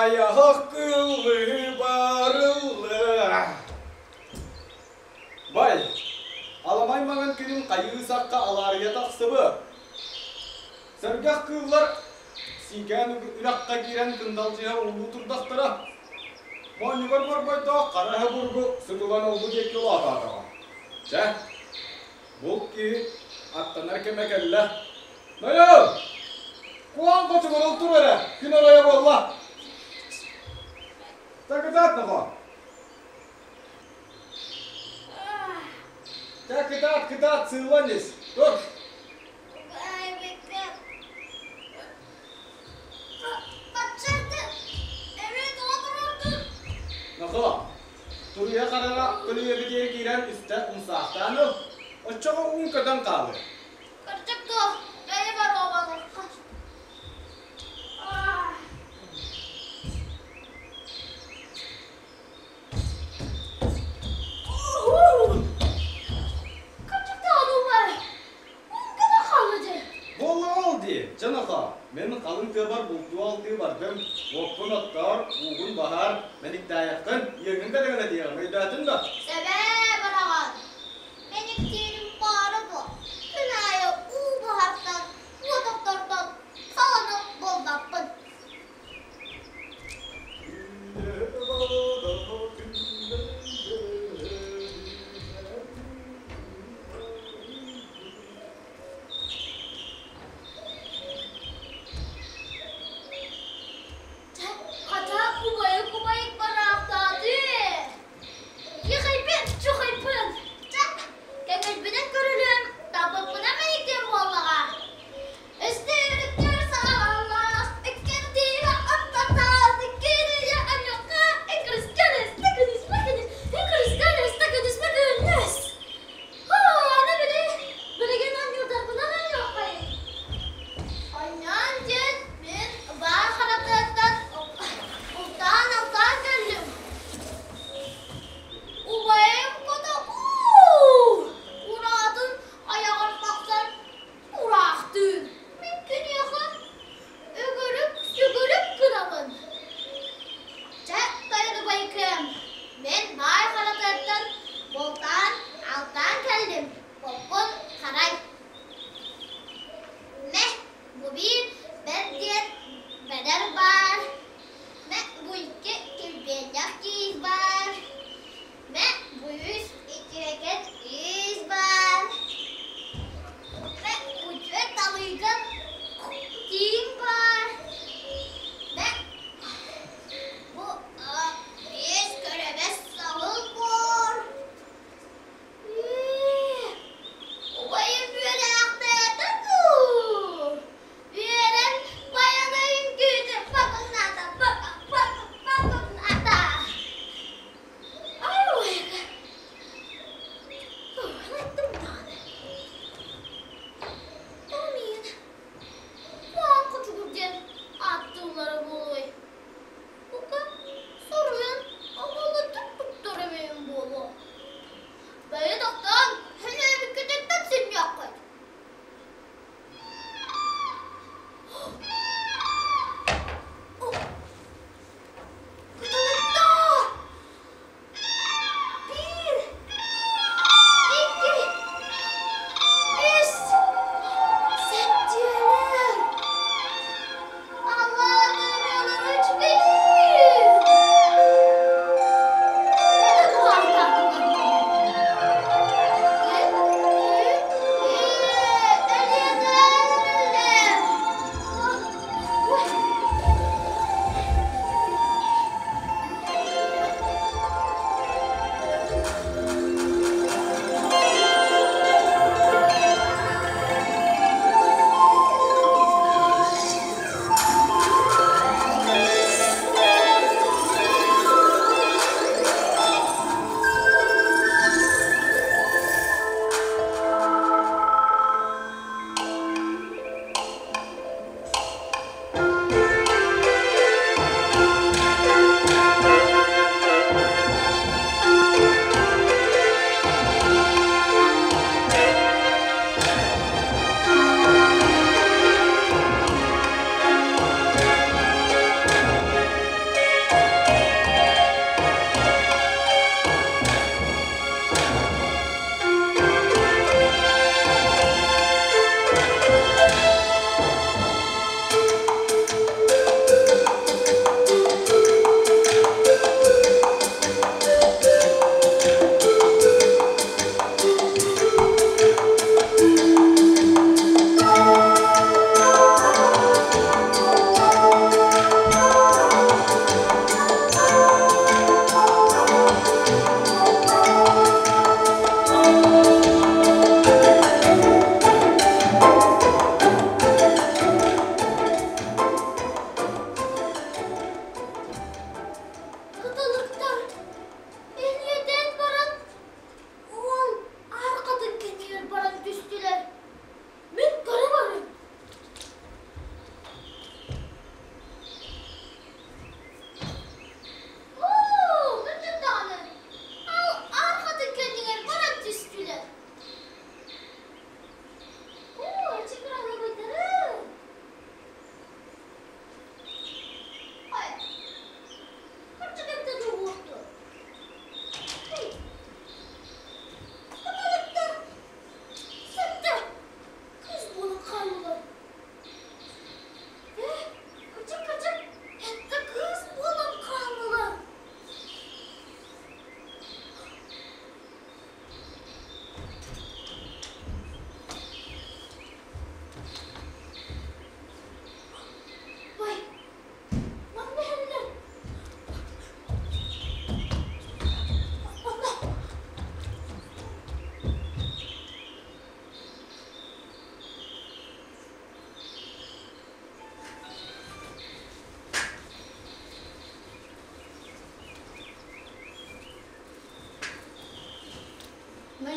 Тулаайах кыыллыы барыллыа. Бай, аламай маҥан күнүн хайыы сахха алаарыйа тахсыбыт. Сэргэх кыыллар сиикээн үрэххэ киирэн кындалдьыһа уулуу турдахтара. Моонньугар борбойдоох хара эһэ буругу сытылан олбу диэки улаатаатаҕа. Чэ, булт киһи аттанар кэмэ кэллэ. Нойон! Куоҥ хочугурул тур эрэ, күн оройо буолла. Такытаат нохо. Чэ, кытаат, кытаат, сыыллан ис. Тур. Нохо, туруйа хараҕа көлүйэбитигэр киирэн үстэ умсаахтаан ыл. Оччоҕо уун көтөн хаалыа. Кырдьык дуо, бэйэ боруобалыахха. Кырдьык даҕаны убай, уун көтөн хаалла дии. Буоллаҕа ол дии, чэ нохоо, мин халыҥ тыабар бултуу-алтыы бардым, уоппун оттоор, уугун баһаар, мэниктээйэххин, иэҥҥин кэдэҥэлэтиэҕим, өйдөөтүҥ да? Сэбээ быраҕан, Мэниктиирим баара дуо, күн аайы уу буһартан, уот оттортон саланы булбаппын. Хата убайык убайык бараахтаатыы. Ехайбет чухайбет.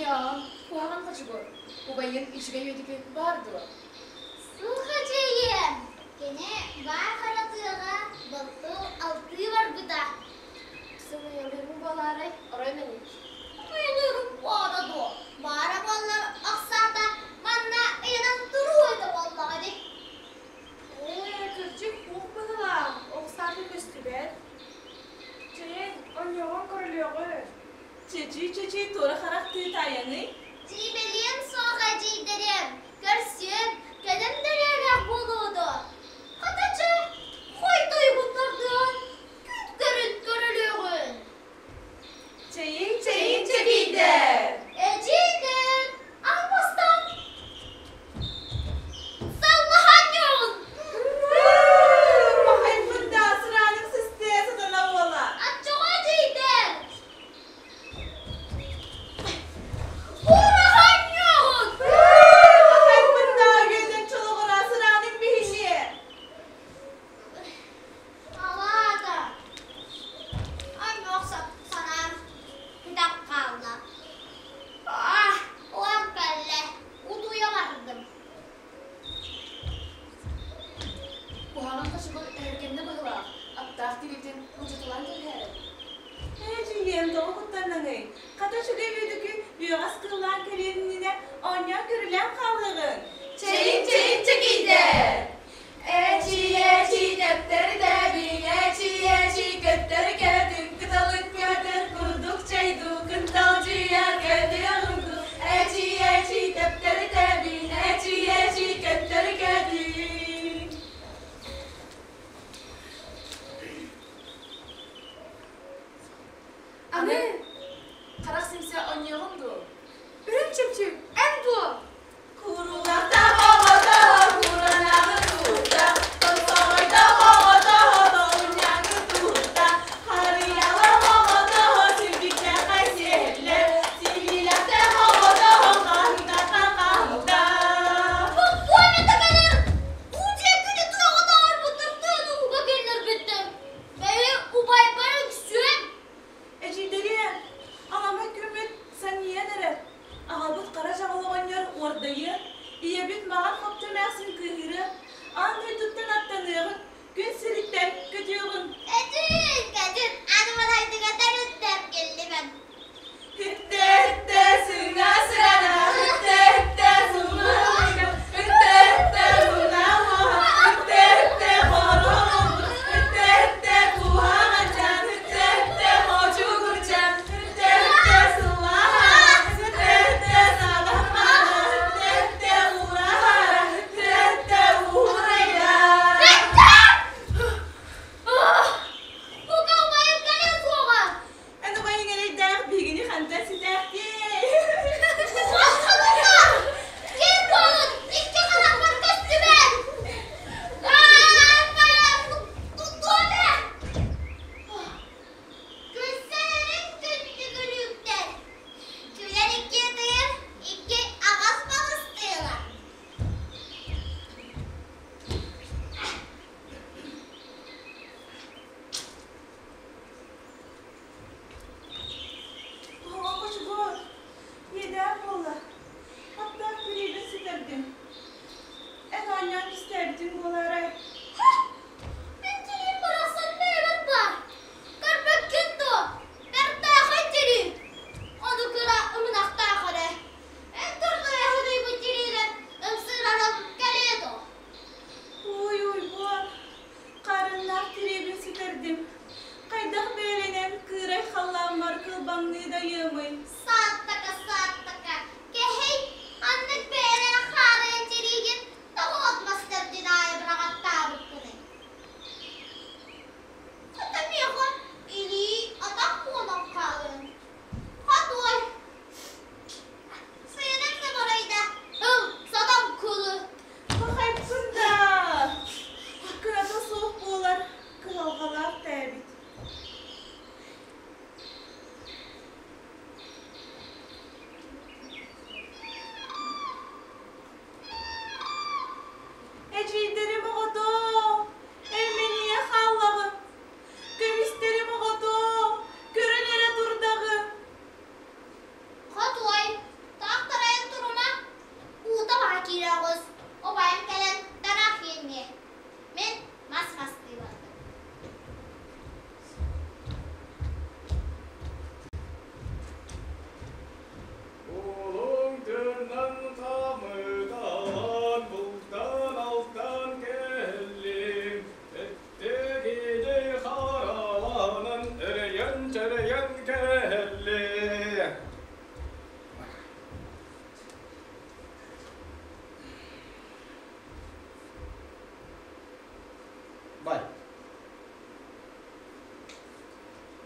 Дьэ, куһаҕан хочугур, убайын үчүгэй үөдүгү баар дуо? Суха дьиэйиэм, кини баар хара тыаҕа балты алтыы барбыта. Сымыйалыырым буолаарай, орой мэник. Сымыйалыырым баара дуо? Баара буоллар ахсаата манна ыйанан туруо этэ буоллаҕа дии. Ээ, кырдьык уох быһыылаах, оҕустаата көстүбэт. Чэйин, онньоҕун көрүлүөҕү. Чэчий-чэчий туора харах тыытаайаный? Дьиибэлиэм суох эдьиийдэриэм, көрсүөм, кэлэн дэриэлээх буолуо дуо? Хата чэ, хойдойгуттардыан, күн көрүн көрүлүөҕүн. Чэйиҥ, чэйиҥ, чэкийдэр! Эдьиийдэр, албастан саллаһан ньуун! Махайбыт да сыраанын сыстыа сатана буола. Аччоҕо эдьиийдэр! Ураһан ньуун! Махайбыт да үөдэн чолоҕура сыраанын биһиниэ. Алаата, Анньуох санаам тутах хаалла. Аа, уон кэллэ, утуйа бардым. Куһаҕан хочугур өһүргэннэ быһыылаах, аттаах тириитин модьутулаан кэбиһээрэй. Ээ, дьиҥиэм тоҕо куттаннаҥый? Хата үчүгэй бүөтүкү үөҕэс кыыллаан кэлиэн иннинэ оонньоон-көрүлээн хаалыаҕыҥ. Чэйиҥ, чэйиҥ, чэкийдэр! Эчий, эчий, тэптэр тэбиҥ, эчий, эчий, көттөр көтүҥ, кыталык көтөр курдук чайдуу, кынталдьыйа көтүөҕүҥ эчий, эчий, тэптэр тэбиҥ, эчий, эчий, көттөр көтүҥ. Аны, харах симсэ онньуоҕум дуо? Үрүҥ чөмчүүк, эн дуо? Курулата оҕото куранаҕы тута, тосоҕойдо оҕото тоҕунньаҥы тута, харыйала оҕото силбиктэхэ сиэллэр, силиилэхтэ оҕото хаһыҥнаха хаһыҥта. Боппуойата кэлэр! Уу диэкини туоҕа оҥорбуттар тыаны ууга киллэрбиттэр. Бэйи убайбар үксүөм. Эдьиийдэриэм, аламай күммүт санньыйан эрэр. Аҕабыт хара дьаҕыл.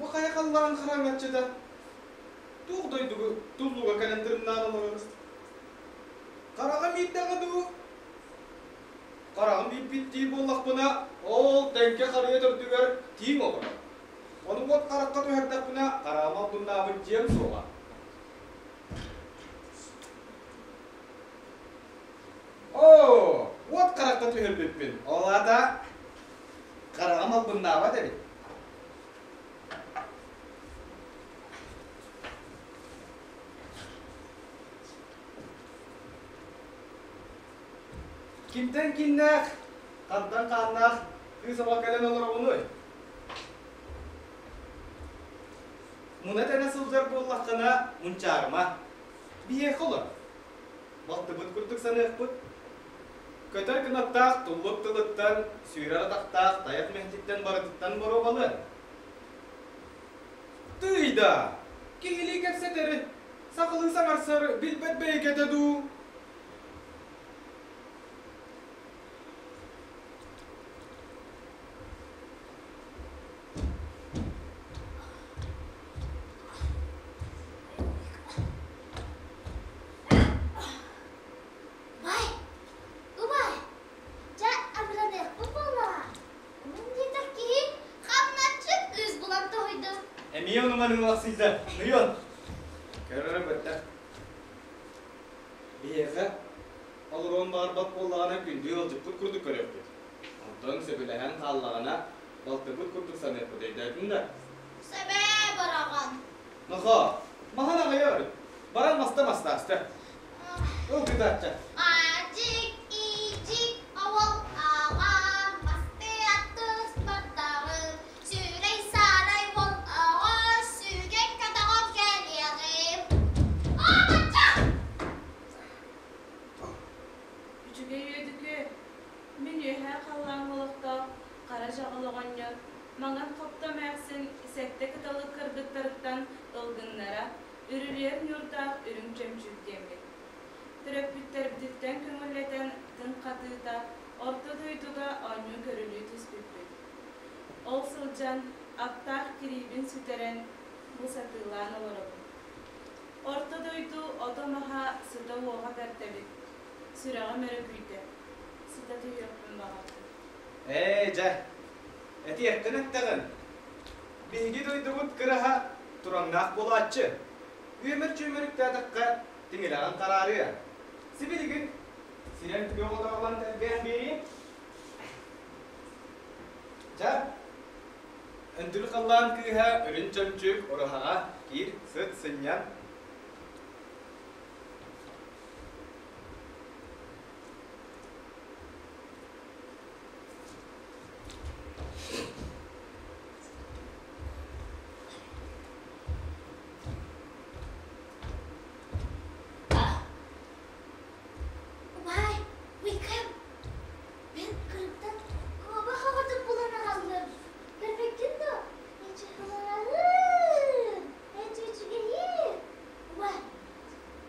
Бу хайа халлаан хараҥаччыта туох дойдуга туллуга кэлэн тырымнаан олорорус? Хараҕым ииттэҕэ дуу? Хараҕым ииппиттии буоллахпына, ол тэҥкэ харыйа төрдүгэр тииҥ олорор. Ону уот харахха түһэрдэхпинэ, хараҕым албыннаабыт дьиэм суоҕа. Оо, уот харахха түһэрбиппин. Ол аата хараҕым албыннаабат эбит. Кимтэн кимнээх, хантан хааннаах кыыс оҕо кэлэн олороҕунуй? Муна тэнэ сылдьар буоллаххына, мунчаарыма. Биһиэхэ олор. Балтыбыт курдук саныахпыт. Көтөр кынаттаах туллук тылыттан, сүүрэр атахтаах тайах мэһититтэн барытыттан боруобалыа. Тыый да, киһилии кэпсэтэри, сахалыы саҥарсар билбэт бэйикэтэ дуу? Убай, убай, дьэ абыраныахпыт буоллаҕа. Мин диэтэх киһи хамначчыт кыыс булан тоһуйдум. Эмиэ онуман ылахсыйда, Нуйон. Көрөрө бөттөх. Биһиэхэ олоруон баҕарбат буоллаҕына күндү ыалдьыппыт курдук көрүөхпүт. Онтон сөбүлэһэн хааллаҕына балтыбыт курдук саныахпыт өйдөөтүн да? Сэбээ быраҕан. Нохоо, маһын аҕыйа өрүт. Баран маста мастааста. Ыл кытаачча. Аадьик, иидьик, оҕол аҕам, мастыы аттыс бардары, сүүрэй саарай уол оҕо, сүгэн көтөҕөн кэлиэҕим. Аамачча! Үчүгэй үөдүкү, мин үөһээ халлааҥҥа олохтоох хара дьаҕыл оҕонньор маҥан хопто эмээхсин сэттэ кыталык кыргыттарыттан ылгыннара, үрүлүйэр ньуурдаах үрүҥ чөмчүүк диэммит. Төрөппүттэрбититтэн көҥүллэтэн тыҥ хатыыта орто дойдуга оонньуу-көрүлүү түспүппүт. Ол сылдьан аптаах тириибин сүтэрэн бу сатыылаан олоробун. Орто дойду ото-маһа сыта-уоҕа бэрт эбит. Сүрэҕим өрө күүтэ, сыта түһүөхпүн баҕардым. Ээ, дьэ, этиэххин эттэҕин. Биһиги дойдубут кыраһа тураҥнаах буолааччы. Үөмэр-чүөмэр үктээтэххэ, тиҥилэҕин хараарыа. Сибилигин сирэн күөх отоҕолон тэлгээн биэриэм. Дьэ, өндүл халлаан кыыһа үрүн чөмчүүк ураһаҕа киир, сыт, сынньан. Убаай, Уйкам, мин кырыктан куобах оҕотун булан аҕаллым. Көрбөккүн дуо? Эчи эчи үчүгэйин. Убаай,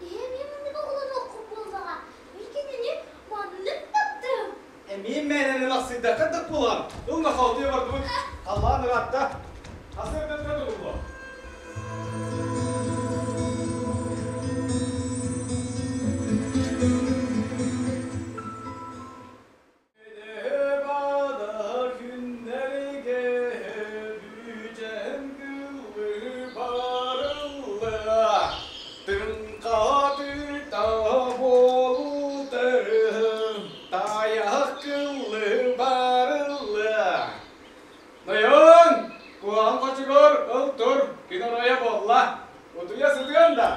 ийэм эмиэ маннык оҕолонуоххун буоллаҕа. Мин кинини маннык таптым. Эмиэ мээнэ ылахсыйдахха да буолан, ыл нахалтыйа бардыбыт, халлаан ыраатта. Сарсыардаттан тутуллуо. Күннэргэ бүтэн кылы барылла, Тыҥхатыта буолутарым, тайах кылы барылла. Нойон, куһаҕан хочугур, ыл тур, күн оройо буолла. Утуйа сытыан да.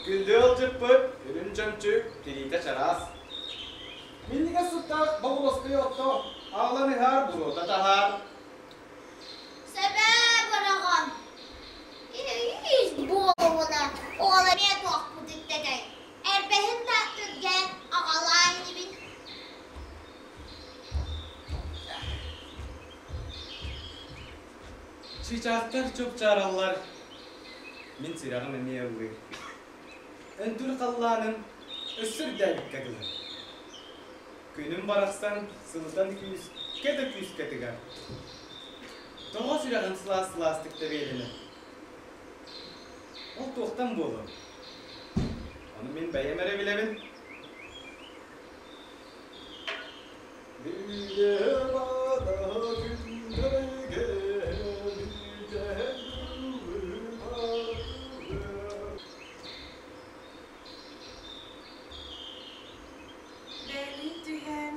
Күндү ыалдьыппыт, үрүн чөмчүк, тириитэ чараас. Минньигэс сыттаах боҕуруоскай отто аҕалан ыһаар, буруота таһаар. Сэбээ быраҕан. Ис буолуна, ол эмиэ туохпут иттэтэй. Эрбэһин да үргээн аҕалаа инибин. Чыычаахтар чупчаараллар, мин сүрэҕим эмиэ ыллыыр. Өндүр халлааным өссө үрдээбиккэ дылы. Күнүм барахсан сылытан күүскэ да күүскэ тыгар. Тоҕо сүрэҕин сылаас-сылаастык тэбиэлэнэр? Ол туохтан буолуой? Ону мин бэйэм эрэ билэбин. Бэйэлиин түһээн,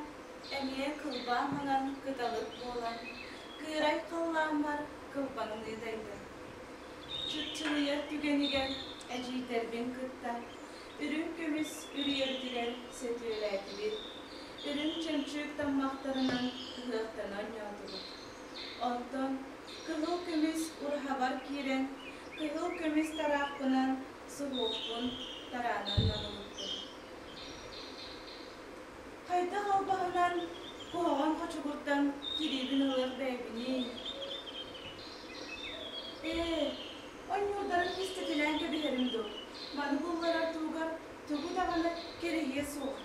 эмиэ кылбаа маҥан кыталык буолан, кыырай халлааммар кылбаҥныы дайдым. Чыпчылыйар түгэнигэр эдьиийдэрбин кытта үрүҥ көмүс үрүйэбитигэр сөтүөлээтибит, үрүҥ чөмчүүк таммахтарынан ыһыахтана оонньоотубут. Онтон кыһыл көмүс ураһабар киирэн, кыһыл көмүс тараахпынан суһуохпун тараанан намылыттым. Хайдах албаһынан куһаҕан хочугуртан кириибин ылыах бэйэбиний? Ээ, онньуурдарын кистэтэлээн кэбиһэрим дуу, маны булларар туһугар тугу даҕаны кэрэһиэ суох.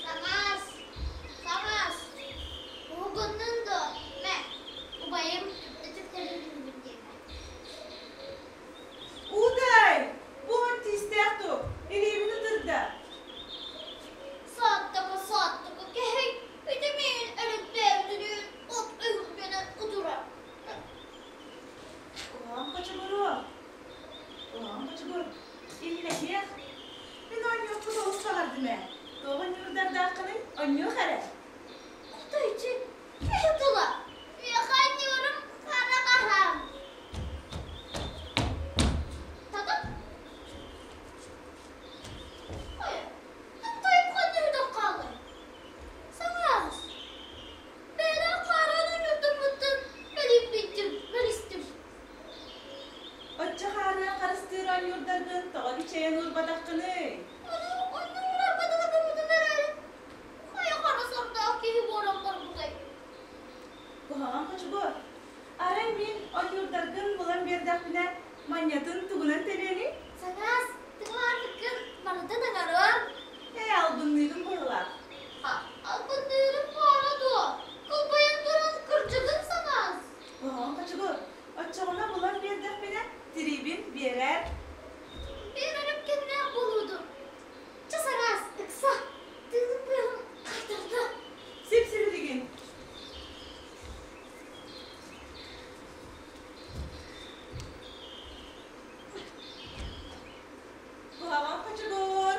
Саҥаас, саҥаас, уһугуннун дуо, мэ, убайым түптэ-түптэлии түһүбүт диэтэ. Удай, бу тиистээх дуу, илиибин ытырда. Сааттака, сааттака, кэһэй, ити миигин өлөттөөбүтүнүүн от өйүхтэнэн утурар. Уһаан хочугуруо, уһаан хочугур, иллэһиэх. Мин оонньуохпун олус баҕардым ээ. Туох оонньуурдардааххыный, оонньуох эрэ. Кутайчы, киһи тыла, миэхэ оонньуурум хара хаһаам. Татым. Хайа, тымтайым ханна үтэн хаалай? Саҥаас. Бэйэлээх хаарыан ойуурдаммыттан мэлийбиттим, мэлистим. Оччо хаарыан харыстыыр оонньуурдаргын тоҕо кичэйэн уурбатаххыный? Ону ойуурарбытын ытыммытын эрээри, хайа хара сордоох киһи буолан барбытай? Куһаҕан хочугур. Арай мин ойуурдаргын булан биэрдэхпинэ, манньатын тугунан төлүөҥүй? Саҥаас, тыҥаатыккын барытын ыҥырыам. Ээ, албынныыгын быһыылаах. Албынныырым баара дуо? Кылбайан туран кырдьыгын саҥаас. Куһаҕан хочугур. Оччоҕуна булан биэрдэхпинэ, тириибин биэрээр. Биэрэрим кэмнээх буолуо дуо? Чэ саҥаас, ыкса, тыыным быаһын хайтарда. Сип-сибилигин. Куһаҕан хочугур.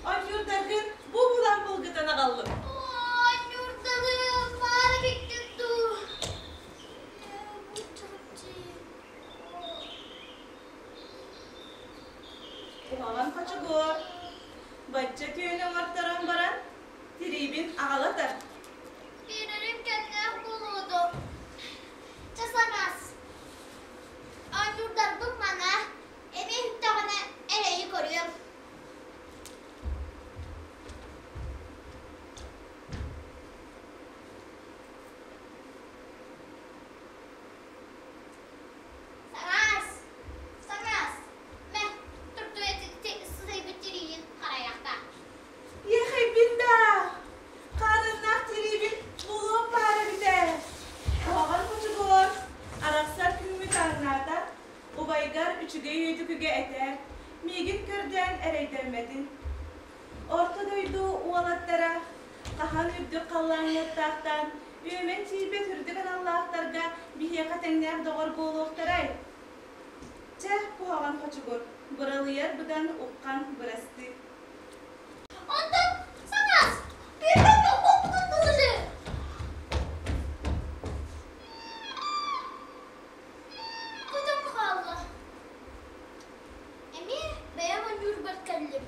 Оонньуурдаргын бу булан булгутан аҕаллым. Оонньуурдарым баара эбиккин дуу? Бу чурапчы. Куһаҕан хочугур. Бачча түүн оҥорторон баран, тириибин аҕала тар. Биэрэрим кэмнээх буолуо дуо? Чэ саҥаас. Оонньуурдарбын мана, эмиэ иһиттэҕинэ эрэйи көрүөм. Саҥаас, саҥаас, мэ, туртуйа сытыйбыт тириигин харайахта. Иэхэйбин даа, хаарыннаах тириибин булуом баар эбитэ. Куһаҕан хочугур, арахсар күммүт ааҥнаата, убайгар үчүгэй өйдөкүгэ этээр, миигин көрдөөн эрэйдэммэтин. Орто дойду уолаттара хаһан үрдүк халлааҥҥыттаахтаан, үөмэн тиийбэт үрдүк аналлаахтарга биһиэхэ тэҥнээх доҕор буолуохтарай? Чэ, куһаҕан хочугур, быралыйар быдан уххан бырастыы. Онтон саҥаас, биирдэ оппутун тылыжы. Көтөн хаалла. Эмиэ бэйэм оонньуурбар кэллим.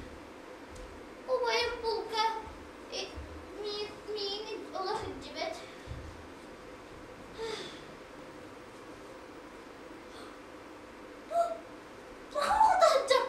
Убайым булка миигин олох илдьибэт. Бу, бу таһырдьа.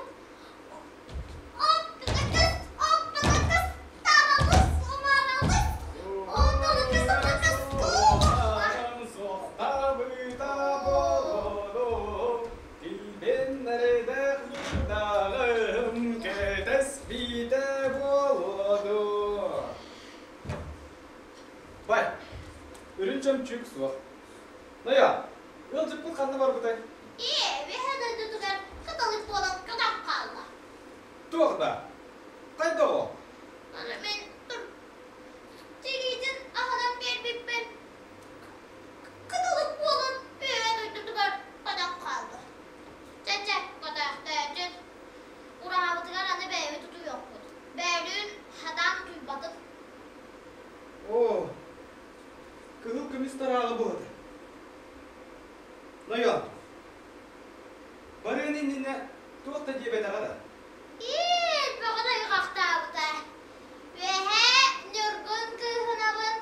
суох. Нойо, ыалдьыппыт ханна барбытай? Ээ, үөһэ дойдутугар кыталык буолан көтөн хаалла. Туох да? Хайдах ол? Аны мин тур тириитин аһынан биэрбиппин кыталык буолан үөһэ дойдутугар көтөн хаалла. Чэ-чэ, көтөөхтөөтүн. Ураһабытыгар аны бэйэбит утуйуохпут. Бөөлүүн хатаан утуйбатым. Оо, кыһыл көмүс тарааҕы буһата. Нойоон, барыан иннинэ туох да диэбэтэҕэ да? Иин бөҕөнү ыйҕахтаабыта. Үөһээ Ньургун кыыһынабын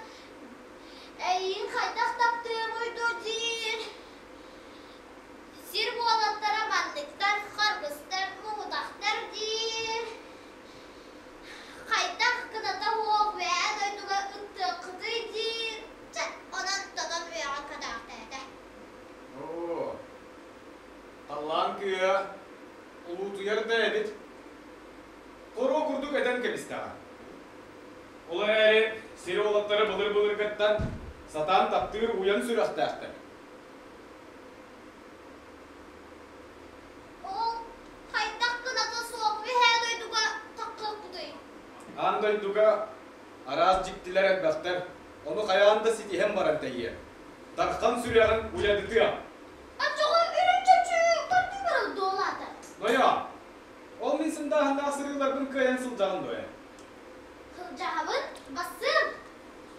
эйиин хайдах таптыамый дуу диир. Сир уолаттара манныктар, харгыстар, муҥутахтар диир. Хайдах кыната суох үөһээ дойдуга ыттыаххытый диир. Чэ, онон тотон үөҕэн катаахтаата. Оо, халлаан кыыһа улуутуйар да эбит. Хоруо курдук этэн кэбистэҕэ. Ол эрээри сир уолаттара былыр-былыргыттан сатаан таптыыр уйан сүрэхтээхтэр. Ол хайдах кыната суох үһээ дойдуга таххыахпытый? Аан дойдуга араас дьиктилэр элбэхтэр, ону хайаан да ситиһэн баран тэйиэ. Дархан сүрэҕин уйадытыа. Оччоҕо үрүҥ чөчүү көрдүү барар дуолаата. Нойоо, ол мин сындааһыннаах сырыыларбын кыайан сылдьаҕын дуо? Сылдьаһабын, бассыам.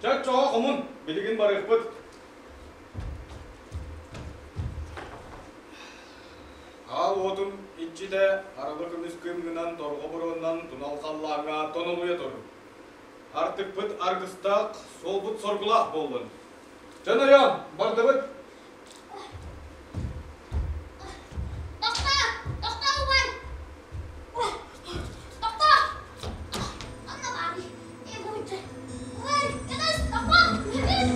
Чөччоҕо хомун, билигин барыахпыт. Аал уотум иччитэ арылы көмүс кыымҥынан торҕо буруоннан тунал халлааҥҥа тонолуйа турун. Артыкпыт аргыстаах, суолбут соргулаах буоллун. Дьон ойоон, бардыбыт! Тохтоо! Тохтоо, убай! Тохтоо! Анна баарый, Убай, кэтэс, тохтоо! Кэтэс!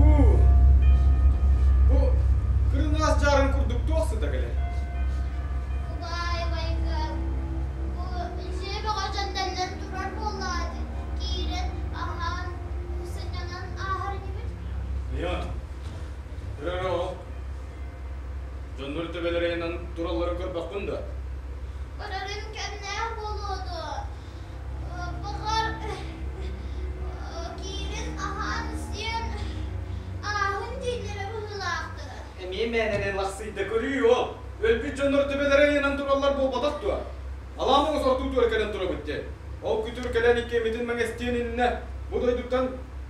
Уу, бу кырынаас дьаарын курдук туох сыта кэлэр? Убай, убайга, бу дьиэ бөҕө дьэндэллэн турар буоллаҕа киирэн аһаан, сынньанан ааһар инибит. Леон, ырара ол. Дьоннор төбөлөрүнэн туралларын көрбөккүн да? Көрөрүм кэмнээх буолуо дуо? Баҕар, киирэн аһаан сиэн ааһын дииллэрэ быһыылаахтара. Эмиэ мээнэнэн лахсыйда көрүү ол. Өлбүт дьоннор төбөлөрө ыйанан тураллар буолбатах дуо? Алаамаҥа сортуутугар кэлэн турабыт диэн. Ол күтүр кэлэн иккиэммитин мэҥэстиэн иннинэ бу дойдуттан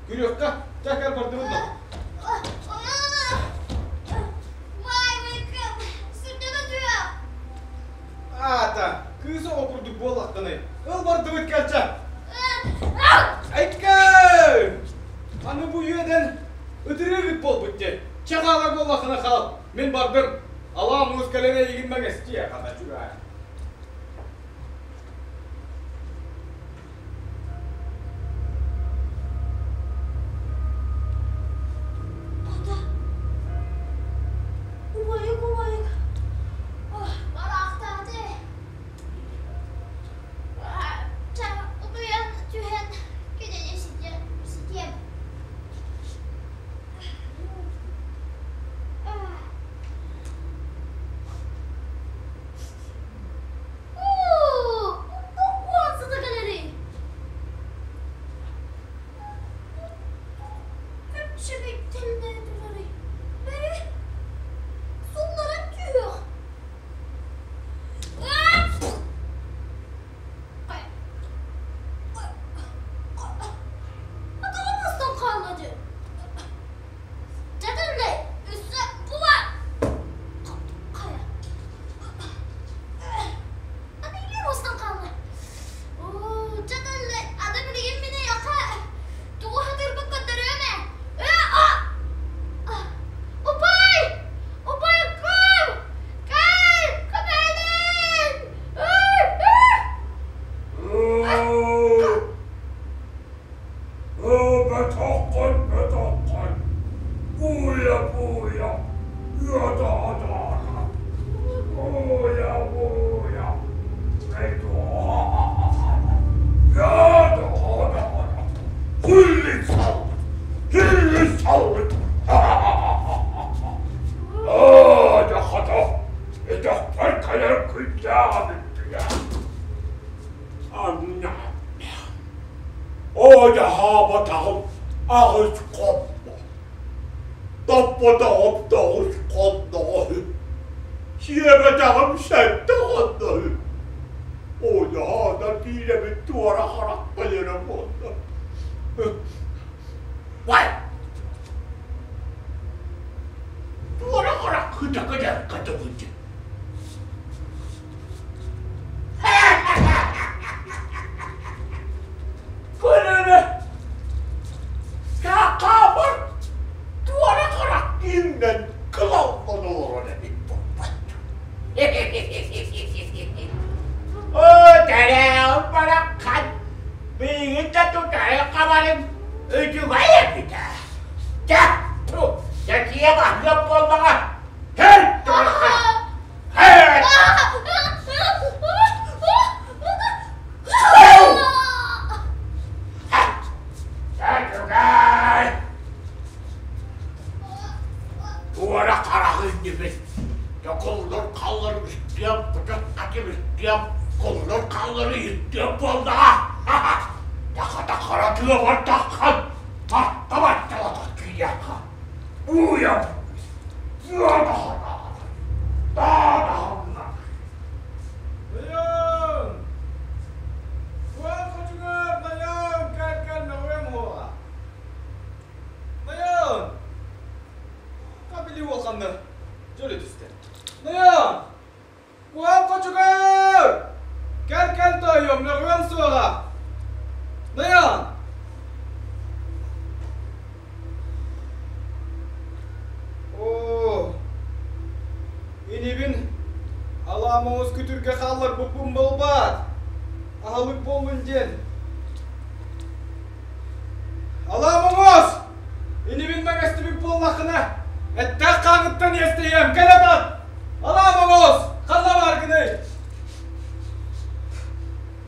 күрүөххэ, чэ кэл бардыбыт да. Аата, кыыс оҕо курдук буоллахтаный. Ыл бардыбыт кэлчэ. Айка! Аны бу үөдэн ытырыыгыт буолбут диэн. Чэ хаалар буоллаххына хаал. Мин бардым. Алаа муус кэлэн эйигин мэҥэстиэ, хата чугаай. Ата, убайык, убайык, бараахтааты. Чэ, утуйан түһэн кинини ситиэм. Күннээх эбиппин Оо, аҕыс хонно, топпотоҕум тоҕус хонноҕо үһү, сиэбэтэҕим сэттэ хонно үһү. Оо, киинэбит туора харахпын эрэ буолла. Вай! Туора харах кыта-кыта кытыбыт. Көрөрө Какаабар туора харах иҥнэн кылаллан олорор эбит буолбат. Оо, тэрээҕим бараххан, билигин да тутайы хабарым үчүгэй эбит ээ. Чэ, чэчиэ баһыап буоллаҕа. Һэй, туора Һэй! Туора хараҕы иннибит, токуллар халлар үстүөм, кутук хатым үстүөм, куллар халлары үстүөм буоллаҕа. Тахата хара тыабар таххан, тарта батталата киириэххэ. Уйам, Нойон! Куһаҕан хочугар, Нойон, кэл-кэл мөҕүөм уоҕа. Нойон! Хабили уолханна дьөлө түстэ. Нойон! Куһаҕан хочугар! Кэл-кэл тоойуом, мөҕүөм суоҕа. Нойон! Оо, инибин алаа моҥус күтүргэ хаалларбыппын буолбаат, аһылык буоллун диэн. Алаа моҥус! Инибин мэҥэстибит буоллаххына, эттээх хааҥыттан иэстэһиэм, кэлэ тат! Алаа моҥус! Ханна бааргыный?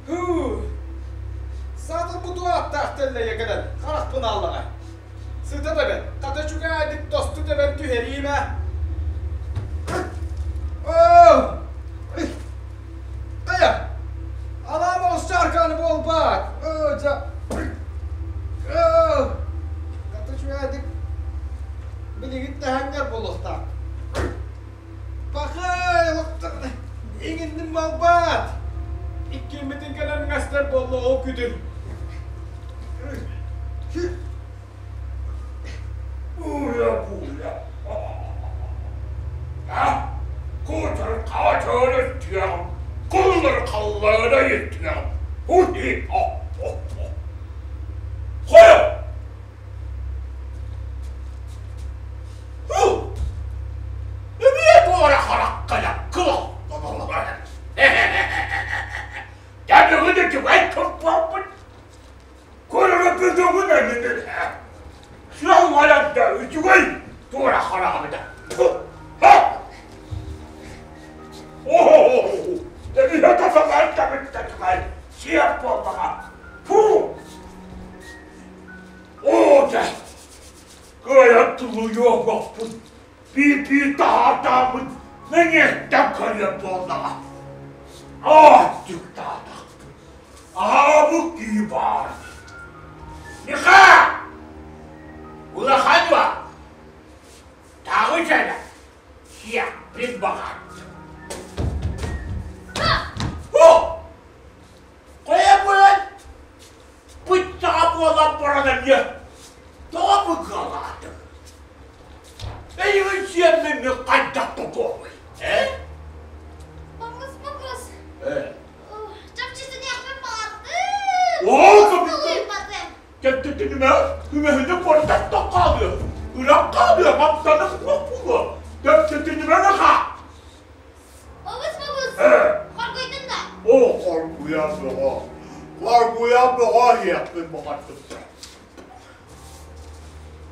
Һуу, саатар бу ааттаах тэллэйэ кэлэн харахпын ааллаҕа. Сыта да бэрт, хата үчүгэйдик тосту тэбэн түһэриим ээ. Оо! Хайа, алаа моҕус чааркааны буолбаат. Оо, дьэ. Оо! Хата үчүгэйдик билигин тэһэҥҥэр буолуохтаах. Пахай, олохтон иҥинним буолбаат. Иккиэммитин кэлэн үҥэстэр буолла ол күтүр. Ура-бура. А? Кутар хаачыыр үттүөҕүм, куллар халлаана үттүөҕүм. Ху-хи-хо-хо-хо. Хойо! Эмиэ туора хараххына кылаллан Дьаныгын үчүгэй туппаппын Көрөрөппүтүгүн эҥинин Сыалларан да үчүгэй туора хараҕыбыта Эбиһэ тасалаан табыттатыгар сиэх буоллаҕа Фу! Оо дьэ, кыайан тулуйуохпун, биир-биир таһаартааммын мэҥиэттэн көрүөм буоллаҕа. Ааттыктаатахпын, аһаабыт киһи баар. Миха! Улахан уол, таҕыс эрэ, сиэхпин баҕардым. О! Хайа буолан быччаҕа буолан баран эмиэ тоҕо быгыалаатыҥ? Эйигин сиэммин мин хайдах тутуомуй, ээ? Моҥус, моҥус. Ээ. Чопчусуниахпын баҕардым. Оо, кыбыстым. Кэптэтинимэ, үмэһини куортаттан хаалыа, ыран хаалыа, хамсана суох буолуо. Кэптэтинимэ наха. Обус бобус! Хоргуйдун да? Оо, хоргуйан бөҕө. Хоргуйан бөҕө иһиэхпин баҕардым.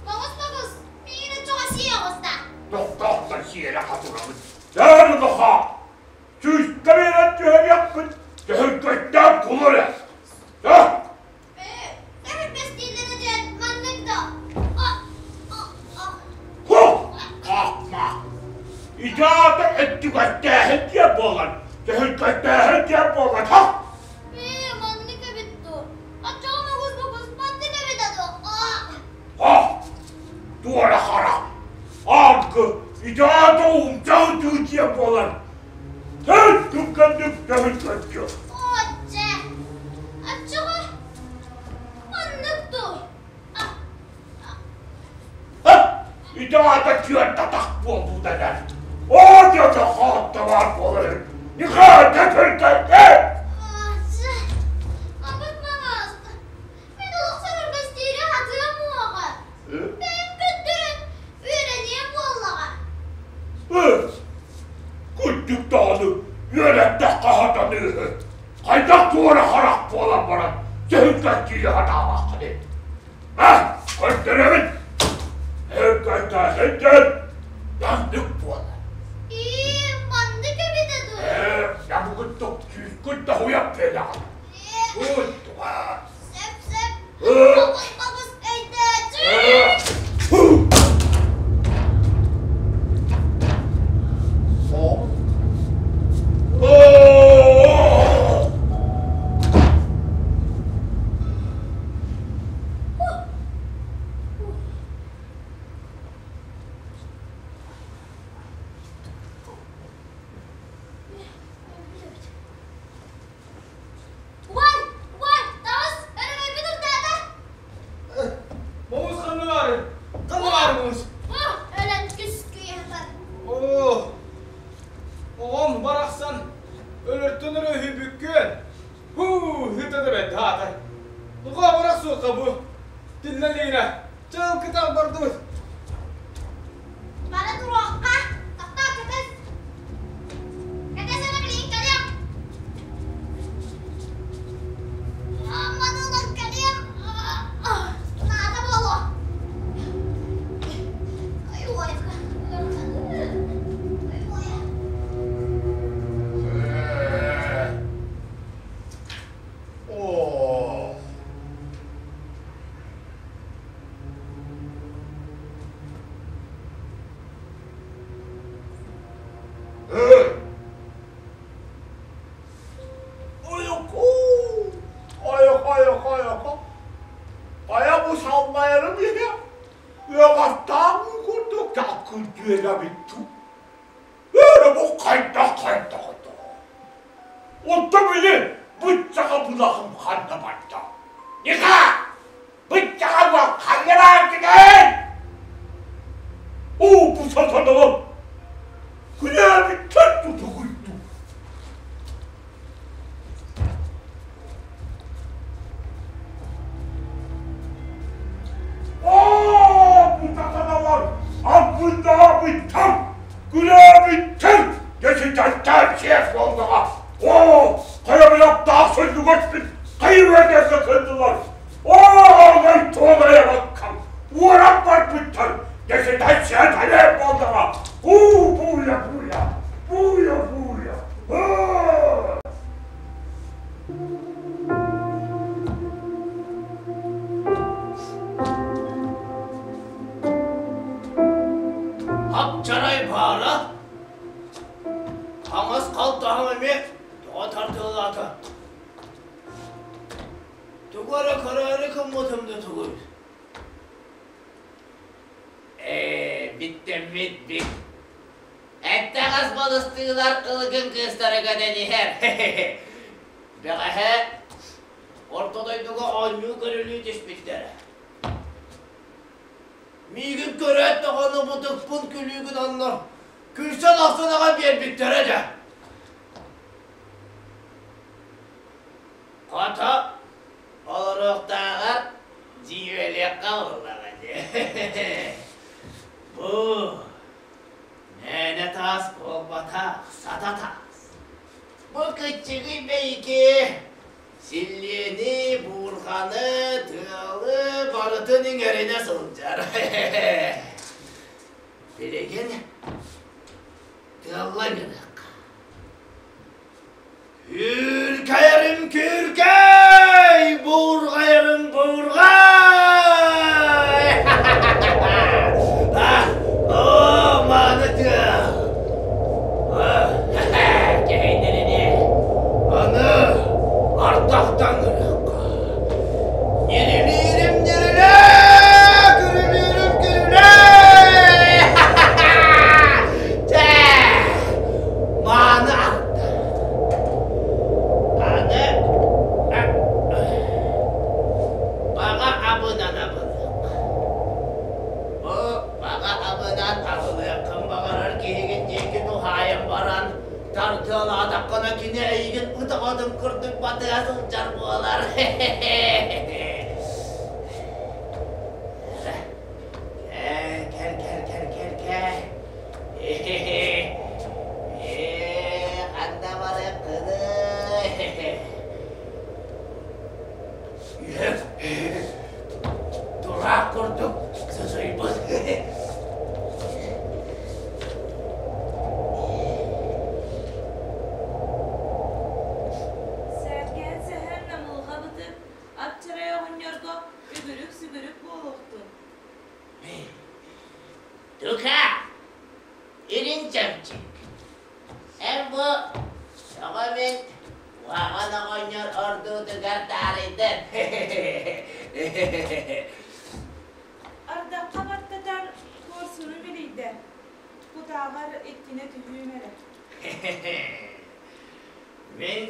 Моҕус бобус, миигин оччоҕо сиэ оҕуста. Тохтоохтор сиэрэ хатырабын. Дээн улаха! Сүүстэ биэрэн түһэриэхпин, төһүргэйдээн кулу эрэ. Төһүргэстииллэрэ диэн маннык да. Хо! Хаахмаах! Ити аата өттүгэстээһин диэн буолан, Төһүккэттээһин диэн буолбатах. Ээ, маннык эбит дуо? Оччоҕо моҕус бубуспаттык эбитэ дуо? Ах, туора харах. Аанкы, ити аата умчаҕытыы диэн буолар. Төр түргэнник төһүккэттиэ. Отче, оччоҕо маннык дуо? Ити аата түөрт атах буолбута дэнэр. Оо, дьэ, хаатта баар буолар. Нихаата түргэнник! Абыт маҥааста, мин олох сөрөргөстүүрү хатыам уоҕа. Бэйэм көрдөрөн үөрэниэм буоллаҕа. Кырдьык даҕаны үөрэттэххэ сатаныыһы. Хайдах туора харах буолан баран сөһүргэстиири сатаабаккыный? А, көрдөрөбүн. Өкөтөһүтүн маннык буолар. Ии, маннык эбитэ дуо? Ээ, ябыгыттык күүскүн да хуйап диэтэҕин. Уттуга. Сөп-сөп. Бабыс-бабыс өйдөөчү. Убай! Убай! Таҕыс! Өрөгөйбүт ырдаата! Моҕус ханна баары? Ханна баары моҕус? Өлөн күскүйэхэр. Оо, оҕом барахсан өлөртөн өрө үһүйбүккүөн. Һуу, ыта да бэрт аата. Нуха барах суохха бу. Тиллэ илигинэ, чыл кытах бардыбыт. Бара туруохха, тохтоо кэтэс. Кэтэс эрэ билигин кэлиэм. Маны ылан кэлиэм. Наада буолуо. Ой, ой, ой, ой. Оо. Эй! Ойоку! Ойоку, ойоку, ойоку. Хайа бу саллайарым иһэ? Ыаҕастаах курдук таккырдыа эбит. Өрө бу хайдах хайдах Онто били быччаҕа булахым ханна барда? Ника! Быччаҕа була ханна бардыгын? Уу бу сатанабын! Күнээбиттэн тутугуйду. Оо, бу сатаналар абыдаабыттар, күнээбиттэр, деситаттар сиэс буоллаҕа. Оо, хайабынаптаах сылдьыгачпыт хайыра кылдылар. Оо, ой, туолайа баккам, уоран барбыттар, деситат сиэтэлэр буоллаҕа. Уу, бууя, бууя, бууя, бууя. Аа! Хапчарай баара, таҥас халтаһам эмиэ тоҕо тардыалаата. Тугу эрэ көрөөрү гыммытым да тугуй? Ээ, биттэммит бит. Эттэҕэс балыстыылар ылыгын кыыстара көтөн иһэр. Бэҕэһээ орто дойдуга оонньуу көрүлүү түспүттэрэ. Миигин көрөөт даҕаны бытыкпын күлүүгүн онно күлсэн ахсын аҕа биэрбиттэрэ дьэ. Хата, олоруохтааҕар дьиибэлиэххэ буоллаҕа дии. Бу мээнэ таас буолбатах, сата таас. Бу кыччыгый бэйики силлиэни, буурҕаны, тыалы барытын иҥэринэ сылдьар. Билигин тыалла гыныахха. Күркэйэрим күркэй, буурҕайарым буурҕай! Оо, мааны тыал! Кэһэйдэрини! Ытыалаатаххына кини эйигин ыт оҕотун курдук батыһа сылдьар буолар. Кэл, кэл, кэл, кэл, кэл. Ээ, ханна барыаххыный? Тураах курдук сытыйбыт. Сэргээн сэһэн намылҕа бытык, ап-чарай оҕонньорго үгүрүк-сүгүрүк буолуохтун. Тука, ирин чөмчүк. Эн бу тоҕо мин Уһаҕан оҕонньор ордуутугар таарыйдын. Ардахха баттатар куорсуну билийдэ, кутааҕар иккинэ түһүүм эрэ. Мин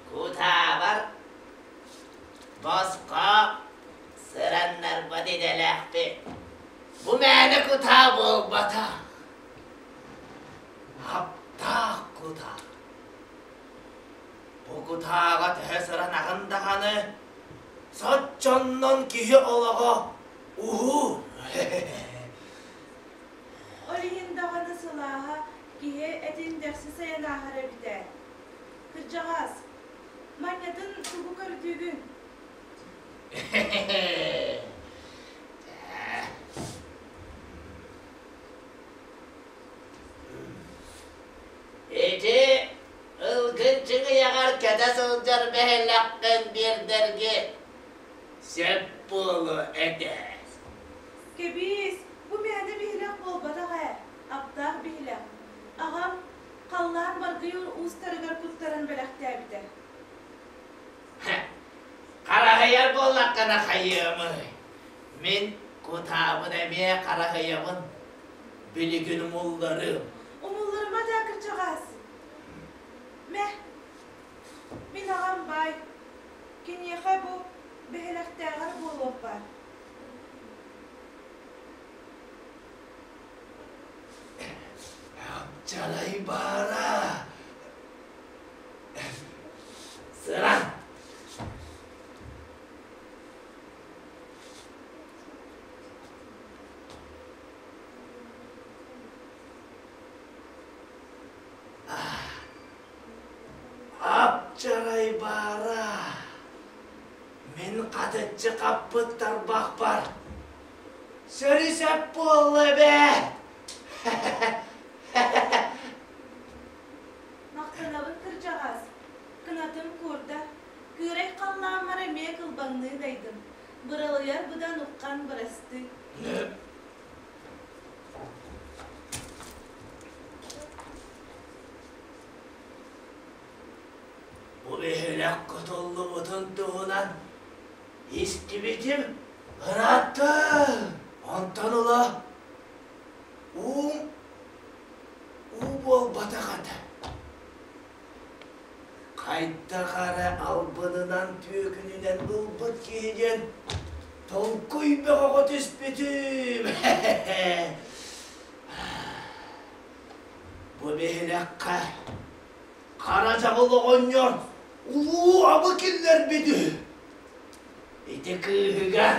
кутаабар босхо сыраннарбат идэлээхпин. Бу мээнэ кутаа буолбатах. Аптаах кутаа. Бу кутааҕа төһө сыранаҕын даҕаны, соччоннон киһи олоҕо уһуур. Ол иһин даҕаны сылааһа киһи этин дэхси сайан ааһар эбит ээ. Кырдьаҕаас, манньатын тугу көрдүүгүн? Ити ылгын чыҥыйаҕар кэтэ сылдьар бэһэлэххин биэрдэрги сөп буолуо этэ. Кэбиис, бу мээнэ биһилэх буолбатах ээ, аптаах биһилэх. Аҕам халлаан баргыйар уустарыгар куттаран бэлэхтээбитэ. Хараһыйар буоллаххына хайыамый? Мин кутаабын эмиэ хараһыйабын. Билигин умулларыым. Умулларыма да кырдьаҕаас. Мэ, мин аҕам баай. Киниэхэ бу бэһилэхтээҕэр буолуох баар. Чарай баара. Сыран. Апчарай баара, мин хатыччы хаппыт тарбахпар сөрү-сөп буолла эбээт! Махтанабын кырдьаҕас, кынатым куурда, кыырай халлааммар эмиэ кылбаҥныы дайдым, быралыйар быдан уххан бырастыы. Бу биһилэх кутуллубутун туһунан истибитим ыраатта. Онтон ыла уум уу буолбатах этэ. Хайдах эрэ албынынан түөкүнүнэн ылбыт киһи диэн толкуй бөҕөҕө түспүтүм. Бу биһилэххэ хара дьаҕыл оҕонньор улуу абы киллэрбит үһү. Ити кыыһыгар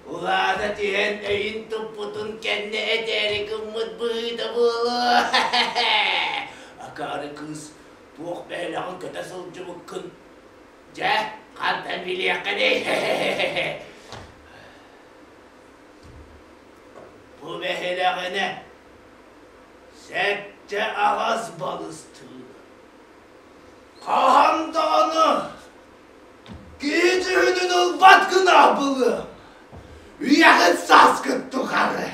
улаата түһэн өйүн туппутун кэннэ этээри гыммыт быһыыта буолуо. Акаары кыыс туох бэйэлэҕин көтө сылдьыбыккын дьэ хантан билиэххиний? Бу бэһилэҕинэ сэттэ аҕас балыстыыр. Хаһан даҕаны Киһи дьүһүнүн ылбат гына былы. Үйэҕит сааскыт тухары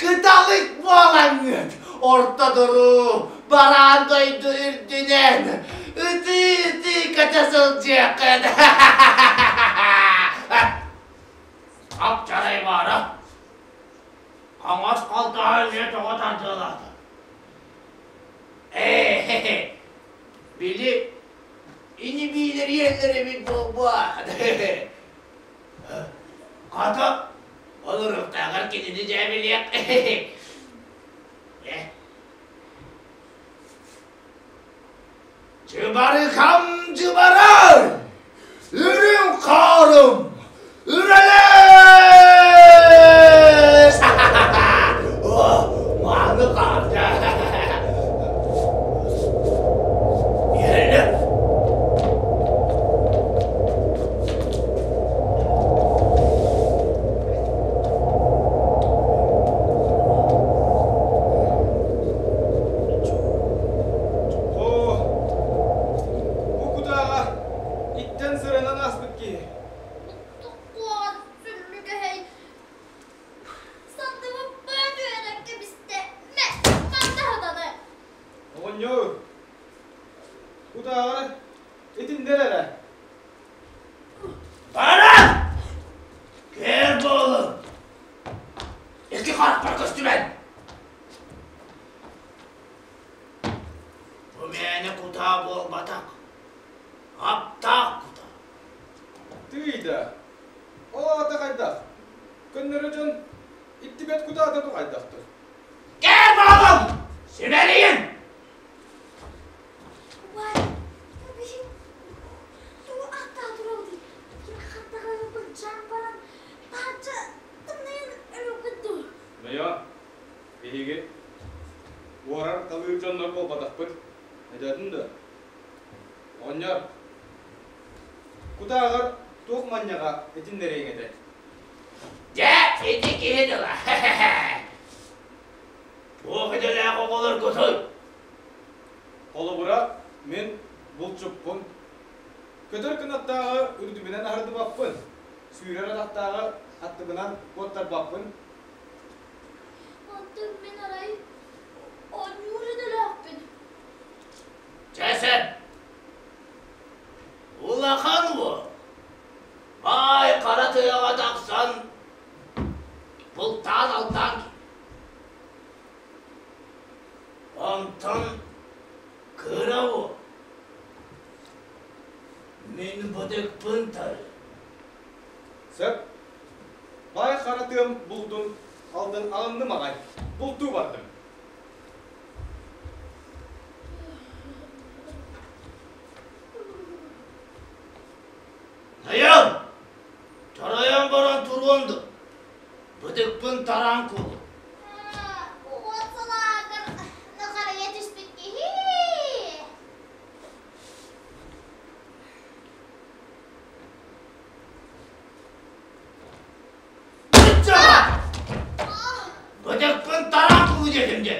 кыталык буолаҥҥыт орто дуруу бараан дойду үрдүнэн ытыы-ытыы көтө сылдьыаххыт. Хапчарай баара. Хаҥас халтаһа эмиэ тоҕо тардыалаата. Ээ, били Ини-биилэр иһэллэр эбит буолбаат. Хата, олоруохтааҕар кинини дьээбилиэх. Дьыбарыкам дьыбарай! Үрүҥ хаарым үрэлээс! Мааны хаарда! Иһэллэр! Оо, бу кутааҕа иттэн сыранан ааспыт киһи. Туттуоҕан сүллүкэһэй сандыбыппын үөрэн кэбистэ. Мэ, манна сатаны. Оҕонньор, кутааҕар итиннэр эрэ. Баран! Кэр буолун! Икки харахпар көстүбэт! Бу мээнэ кутаа буолбатах, аптаах кутаа. Тыый да, ол аата хайдах? Көннөрү дьон иттибэт кутаата тухайдахтар. Кэр буолун! Симэлийин! Убай, биһи тугу аттаа турабытый? Кини хаттаҕына былдьаан баран, таһырдьа тымныйан өлөргүт дуу? Нойоо, Биһиги уорар талыыр дьоннор буолбатахпыт. Өйдөөтүҥ дуо? Оҕонньор, кутааҕар туох манньаҕа итиннэриэҥ этэй? Дьэ, ити киһи тыла. Туох идэлээх оҕолоргутуй? Холобура, мин булчуппун. Көтөр кынаттааҕы үрдүбүнэн аһардыбаппын, сүүрэр атахтааҕы аттыбынан куоттарбаппын. Онтон мин арай оонньуур идэлээхпин. Чэ сөп. Улахан уол баай хара тыаҕа тахсан бултаан-алтаан Онтон кыра уол мин бытыкпын тары. Сөп. Баай хара тыам булдун алдын алынным аҕай, бултуу бардым. Айан! Тарайан баран туруон да, бытыкпын тараан кулу. Уот салаагар нахарайа түспүт киһи. Бытыкпын тараан кулу диэтим дьэ.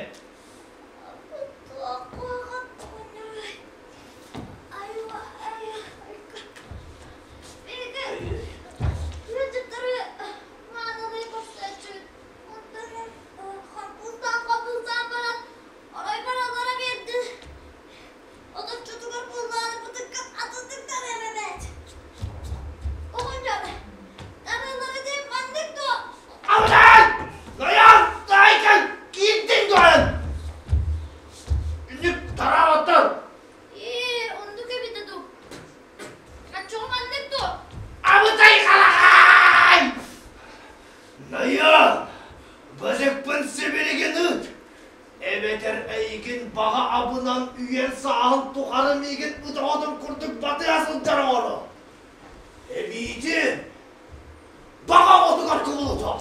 Оточчутугар буоллаҕына бытыкка атыннык тарыам эбээт. Оҕонньор, тарыылары диэн маннык дуо? Абытай! Наян! Таайкан! Киирдиҥ дуон! Үнүк тараабаттар! Ээ, оннук эбитэ дуу. Оччоҕо маннык дуо? Абытай халахай! Наян! Бытыкпын сибилигин ыт! Эбэтэр эйигин баҕа абынан үйэн сааһын тухары миигин ытаҕытын курдук батыһа сылдьар оҥоро. Эбиитин баҕа оҕотугар кубулута.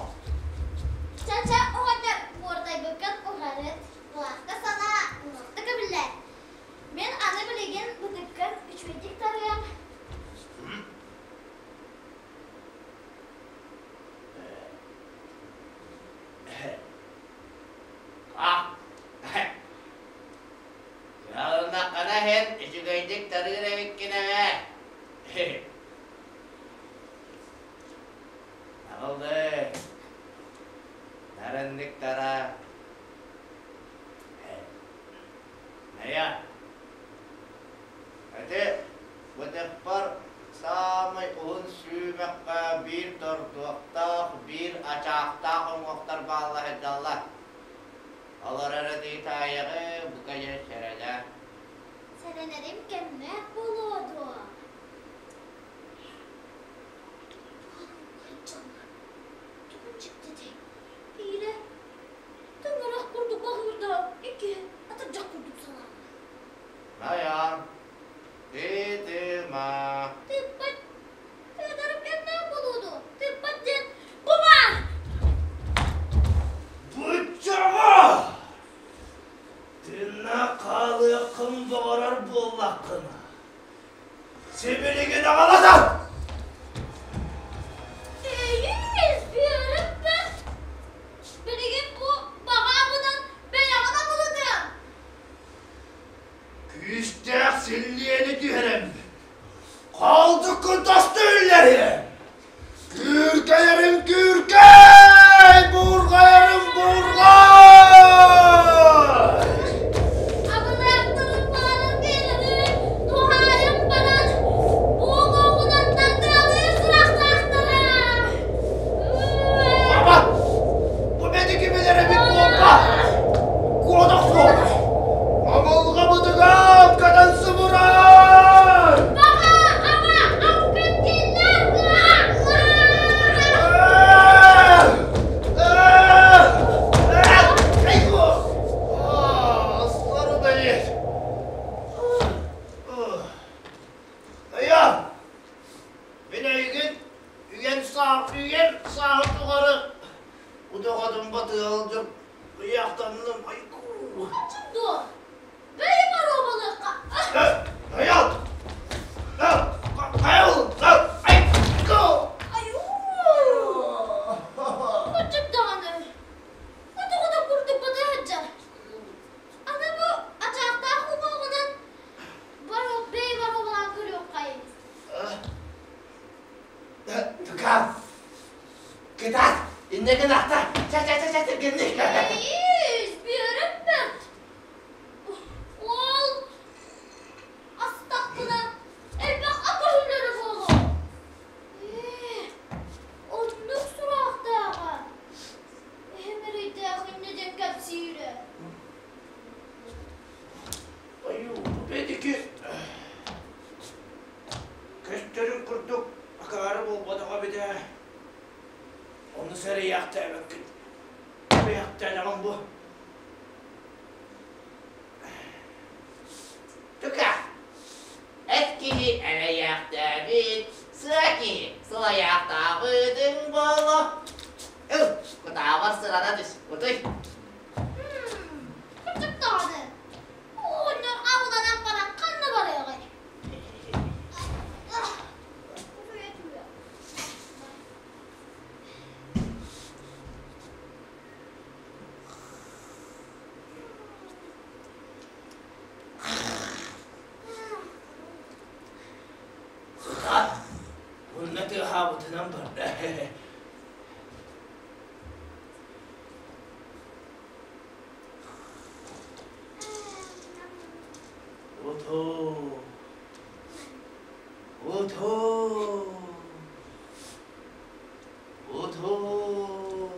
Чача оҕонньор муордайбыккын уһарыт, былаахта санаа уҥуохта көбүллэр. Мин аны билигин бытыккын үчүгэйдик тарыам. Кыһалыннаххына иһин үчүгэйдик тарыыр эбиккин эбээ. Аҕаллыы. Нарыннык тара. Найа. Ити бытыппар саамай уһун сүүмэххэ биир тордуохтаах, биир ачаахтаах уҥуохтар баалла сылдьаллар. Олор эрэ дии таайаҕы бука дьэ сэрэнэ. Сэрэнэрим кэмнээх буолуо дуо? Тугун дьиктитэй? Биирэ тыҥырах курдук баһыырда, иккиһэ атырдьах курдук салаалар. Найаан. буоллаххына, сибилигин аҕалатан! Эйиис, бүөрүм бэрт! Билигин бу баҕаабынан бэйэҕин абылатыам! Күүстээх силлиэни түһэрэммин, хаалдыккын тастыы үллэриэм! Күүркэйэрим күүркэй, буурҕайарым буурҕай! Абылаахтарын баҕарар кэлэрин туһаайан баран, буолуоҕунан тардыалыыр сурахтаахтара. Баба, бу бэдики билэр эбит буолба! Куотах суох! Амылҕабытыгар катан субуран! Баҕа, аба, аппын киллэр! Айа, мин эйигин үйэн саа үйэн сааһы тухары удоҕодум батыалдьым ыйаахтанным айгуу. Дуо? Бэйи боруобалыахха. Айал! Айал! Айгуу! Айуу! Кырдьык даҕаны. Хотоҕото курдук бата сылдьар. Аны бу ачаахтаах уҥуоҕунан бэйи боруобалаан көрүөххэйиҥ. Тукаам, кытаат, иннэ гынахта, ча-ча-ча-ча түргэнник. Эйиис, бүөрүм бэрт. Ол астахпына элбэх акөһүллэрэ буолуо. Ээ, оннук сураахтааҕа. Эһэм эрэйдээх иннэ диэн кэпсиирэ. Ойуу, бэдики Көстөрүн курдук акаары буолбатаҕа эбит ээ. Ону сэрэйээхтээбэккин. Сэрэйээхтээтэҕим бу. Тука, эт киһи эрэйээхтээбит, сыа киһи сылайаахтаабытыҥ буолуо. Ыл, кутаабар сырана түс, утуй. Кырдьык даҕаны, оҕонньор абыланан баран ханна барыаҕай? Сытар, мунна тыаһаабытынан барда. Утуу, утуу, утуу.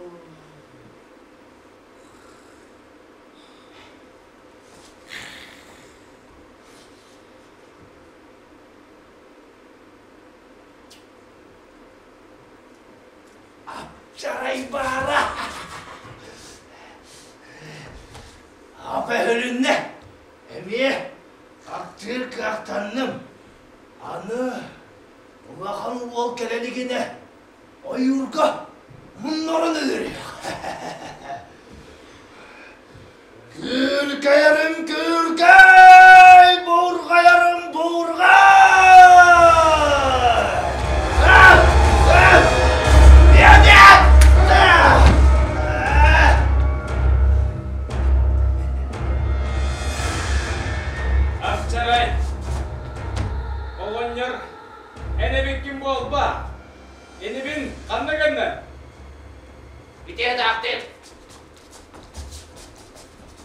Апчарай баара. Апа өһүлүннэ. Эмиэ аттыыр кыахтанным. Аны улахан уол кэлэ илигинэ ойуурга муннаран өлөрүөх. Күркэйэрим күркэй, буурҕайарым буурҕай! Ахчарай, оҕонньор, эн эбиккин буолба. Инибин ханна гынна? Ити таахтык.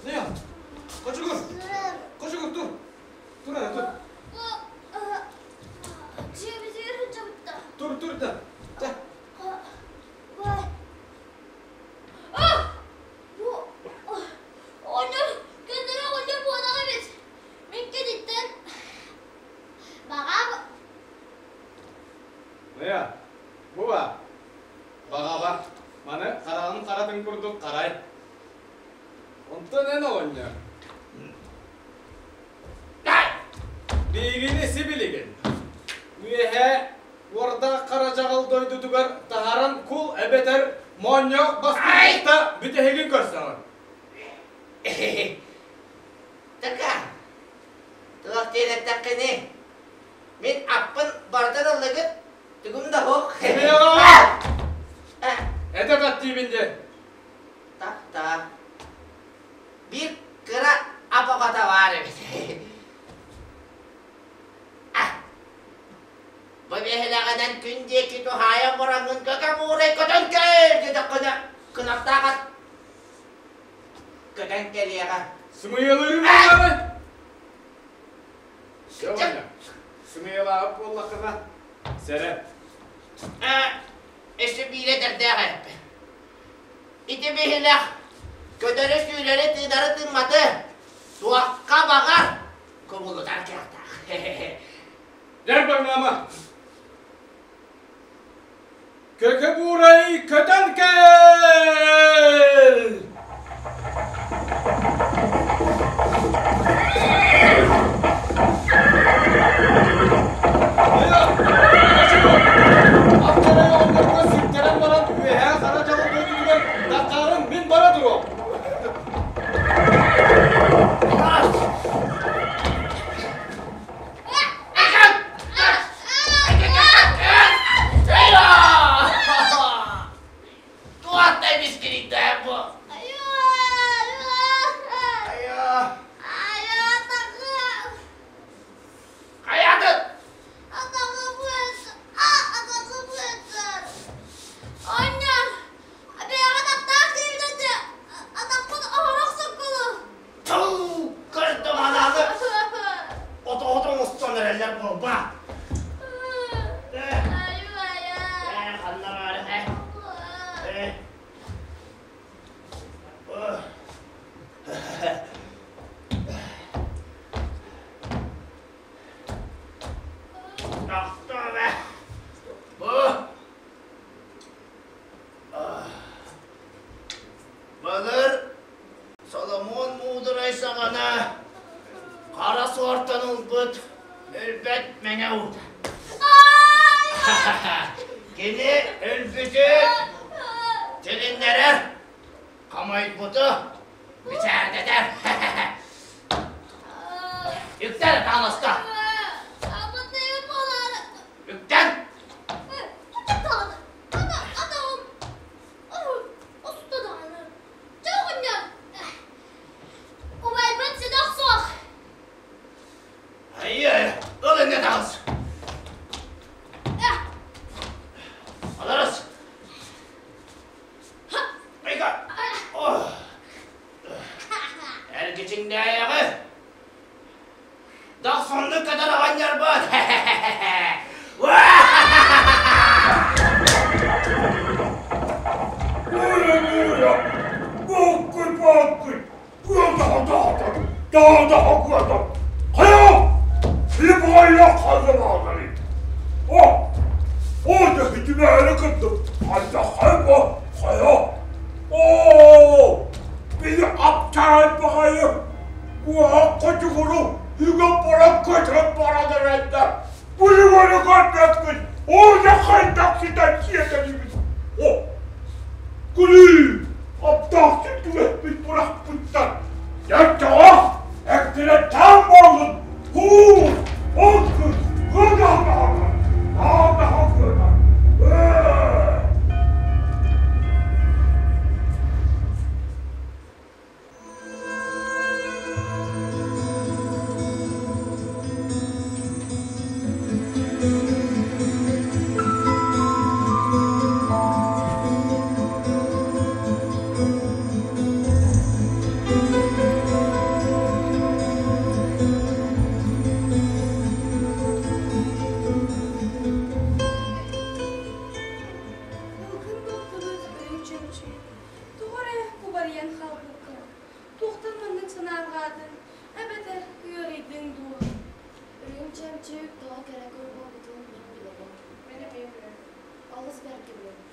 Ныя, кочугур, кочугур тур. Тур ара, тур. Дьиэбитигэр сылдьабыт да. Тур, тур да. Чэ. Бу оҕонньор көннөрү оҕонньор буолах эбит. Мин кэнниттэн баҕа Мыя, бу ба. Баҕаба, маны хараҕын харатын курдук харай. Онтон эн оҕонньор. Биһигини сибилигин үөһээ Уордаах хара дьаҕыл дойдутугар таһааран кул эбэтэр моонньоох бастыҥта бүтэһигин көрсөҕүн. Така, туох Туох диэн эттэххиний? Мин аппын барытын ыллыгыт, тугум да суох. Это таттиибин диэн. Так-так. Биир кыра апоҕото баар эбит. Бу биһилэҕинэн күн диэки туһаайан бураҥҥын көкө буурай көтөн кэл диэтэххинэ кынаттаах ат көтөн кэлиэҕэ. Сымыйалыырым буоллаҕа. Все, Ваня, сымыйалаабыт буоллаххына, сэрэн. Өссө биирэ этэрдээх эппин. Ити биһилэх көтөрү-сүүрэри тыынары тыымматы туохха баҕар кубулутар кыахтаах. Дьарбаҥнаама! Көкө буурай көтөн кэл! Айа! Качыгыр! Аттарай оҕонньорго ситтэрэн баран үөһээ хара дьалын дойдутугар Дакаарын мин бара туруом! Туох эмискирийдэ бу? Хайатын? Тыл көрдüm ананы. Ото-ото оҥостон эрэллэр буолба. Э, ханна баары, э? Э. Тохтоо бэ. Бу. Былыр Соломон муударай саҕана хара суортан ылбыт өлбөт мэҥэ уута. Кини өлбүтү тилиннэрэр, хомойбуту мичээрдэтэр. Үктэн, тааласта. Үктэн! Убайбыт сидох суох. Айы, ыл инне таҕыс. Аларыс. Айга. Эргичиҥнээйэҕи. Дохсуннук көтөр оҕонньорбут. Ылгын боппудут өрүү чөмчүү, тоҕо эрэ кубарыйан хаалбыккын, туохтан маннык санаарҕаатыҥ, эбэтэр ыарыйдыҥ дуо? Үрүҥ чөмчүүк тоҕо кэрэ көр буолбутун мин билэбин. Мин эмиэ билэбин. Олус бэркэ билэбин.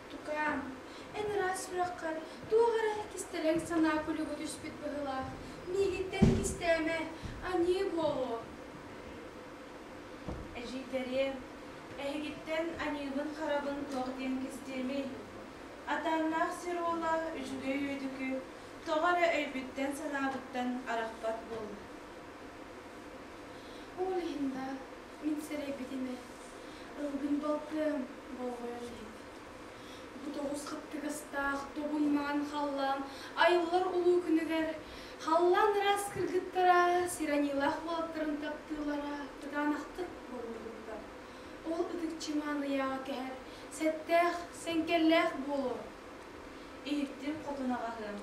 Тукаам, эн ыраас сүрэххэр туох эрэ кистэлэҥ санаа күлүгү түспүт быһыылаах. Миигиттэн кистээмэ, аньыы буолуо. Эдьиийдэриэм, эһигиттэн аньыыбын-харабын туох диэн кистиэмий? Атааннаах сир уола үчүгэй үөдүкү тоҕо эрэ өйбүттэн-санаабыттан арахпат буолла. Мин сэрэйбитим ээ, ылгын балтым болҕойон иһит. Бу тоҕус хаттыгастаах добун маҥан халлаан айыллар улуу күнүгэр халлаан ыраас кыргыттара сираньыылаах уолаттарын таптыыллара кытаанахтык бобуллубута. Ол ытык чымаан ыйааҕы кэһэр сэттээх, сэҥкэллээх буолуо. Иһиттим хотун аҕаһыам.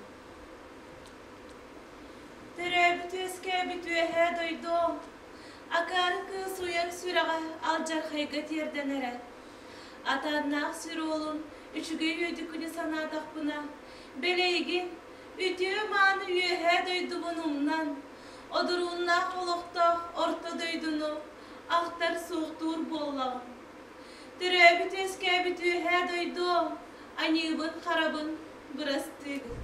Төрөөбүт-үөскээбит үөһээ дойду акаары кыыс уйан сүрэҕэ алдьархайга тиэрдэн эрэ. Атааннаах сүр уолун үчүгэй үөдүкүнү санаатахпына, бэлэйигин, үтүө-мааны үөһээ дойдубун умнан, одурууннаах олохтоох орто дойдуну ахтар суохтуур буоллаҕым. Төрөөбүт-үөскээбит үөһээ дойду аньыыбын-харабын бырастыыгын.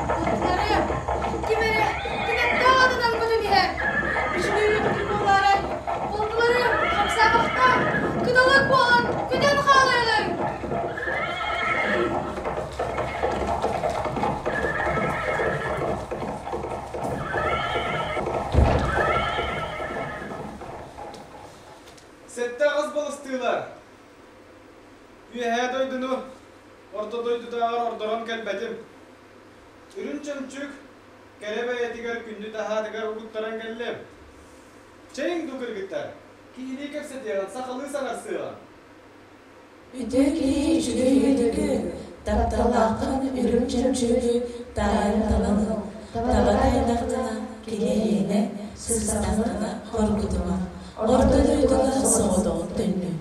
Балтыларым, ким эрэ кынаттаах атынан көтөн иһэр. Үчүгэй үөтүкү буолаарай? Балтыларым, хамсаабахтаан, кыталык буолан көтөн хаалыаҕыҥ! Сэттэ аҕыс балыстыылар. Үөһээ дойдуну орто дойдутааҕар ордорон кэлбэтим. Үрүн чөмчүк кэрэ бэйэтигэр күндү таһаатыгар угуттаран кэллим. Чэйиҥ дуу кыргыттар, киһилии кэпсэтиэҕин, сахалыы саҥарсыаҕын. Үтүө киһи үчүгэй үөдүгү, тапталлааххын үрүҥ чөмчүгү таайан талан ыл, таба тайдаххына кини эйиэнэ, сыстаххына хоргутума, орто дойдуга соҕотоҕун төннү.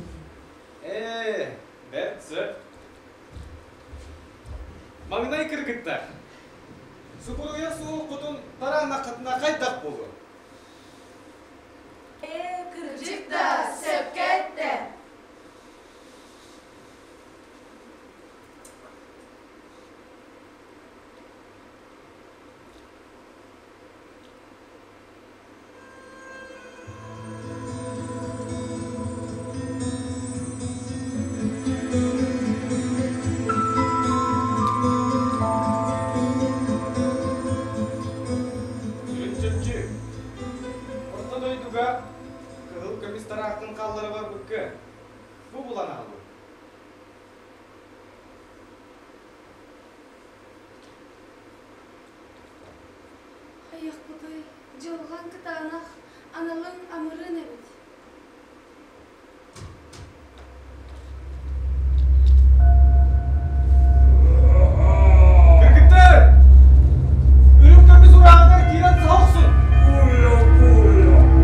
Ээ, бэрт сөп. Маҥнай кыргыттар, субуруйа суоххутун тарааннаххытына хайдах буолуо? Ээ, кырдьык да, сөпкө эттэ. Сүрүн чөмчү, орто дойдуга кыһыл көмүс тараахтын хааллара барбыкка бу булан аҕалым. Хайыахпытый, дьылҕаҥ кытаанах, аналыҥ амырыын эбит. Кыргыттар! Үрүҥ көмүс урааҕытар киирэн саха охсун!